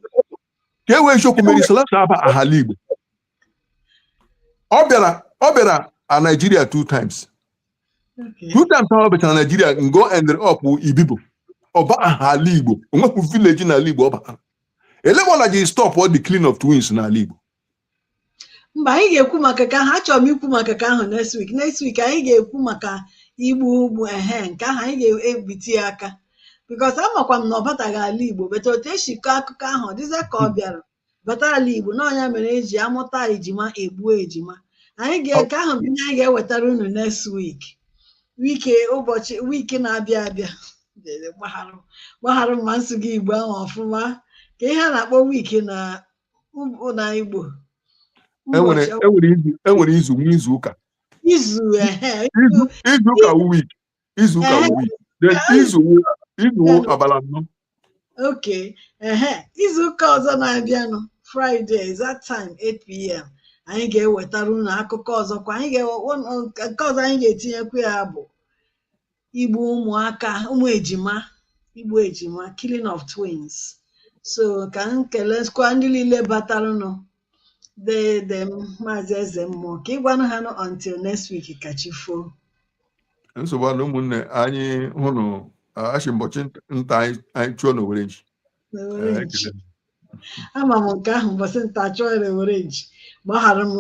ka e wee eziokwu. Mary Slessor aba ahala Igbo. Ọ bịara a Nigeria two times. Two times ahụ ọ bịachara Nigeria ngo ended up Ibibo ọba ahala Igbo. Onwepụ village n'ala Igbo ọ batara elemona ji stop all the killing of twins n'ala Igbo. Mba, anyị ga-ekwu maka ka ahụ. Achọrọ m ikwu maka ka ahụ next week. Next week anyị ga-ekwu maka igbu ugbu ehe nke ahụ anyị ga-ebiti ya aka, because amakwa m na ọ bataghị ala Igbo, but otu esi kọọ akụkọ ahụ, ọ dịzịa ka ọ bịara bata ala Igbo n'ọnya mere eji amụta ejima egbuo ejima. Anyị ga nke ahụ bụ ihe anyị ga-ewetara unu next week, wike ụbọchị wiki na-abịa abịa. Gbagharụ, gbagharụ ma nsụ gị Igbo ahụ ọfụma, ka ihe a na-akpọ wiki na Igbo. Enwere ụbọchị enwere izu, enwere izu nwa izu ụka. Izu, ehe. Izu ụka wụ week, izu ụka wụ week, then izu wụ abalị 4. Okay, ehe, izu ụka ọzọ na-abịanụ, Friday, that time 8 p.m., anyị ga-ewetara unu akụkọ ọzọkwa. Anyị ga nke ọzọ anyị ga-etinyekwu ya bụ igbu ụmụaka, ụmụ ejima, igbu ejima, killing of twins. So ka m kelekwa ndị niile bataranụ. Dede m, Maazị Eze Mmụọ, ka ịgwanụ ha nụ until next week, ka chi foo. Nsogbu adị, ụmụnne anyị. Hụnụ achị mbọchị nta anyị chụọ n'Owere nchi. N'Owere nchi. Ama m nke ahụ, mbọsị nta chụọ n'Owere nchi. Gbaghara m.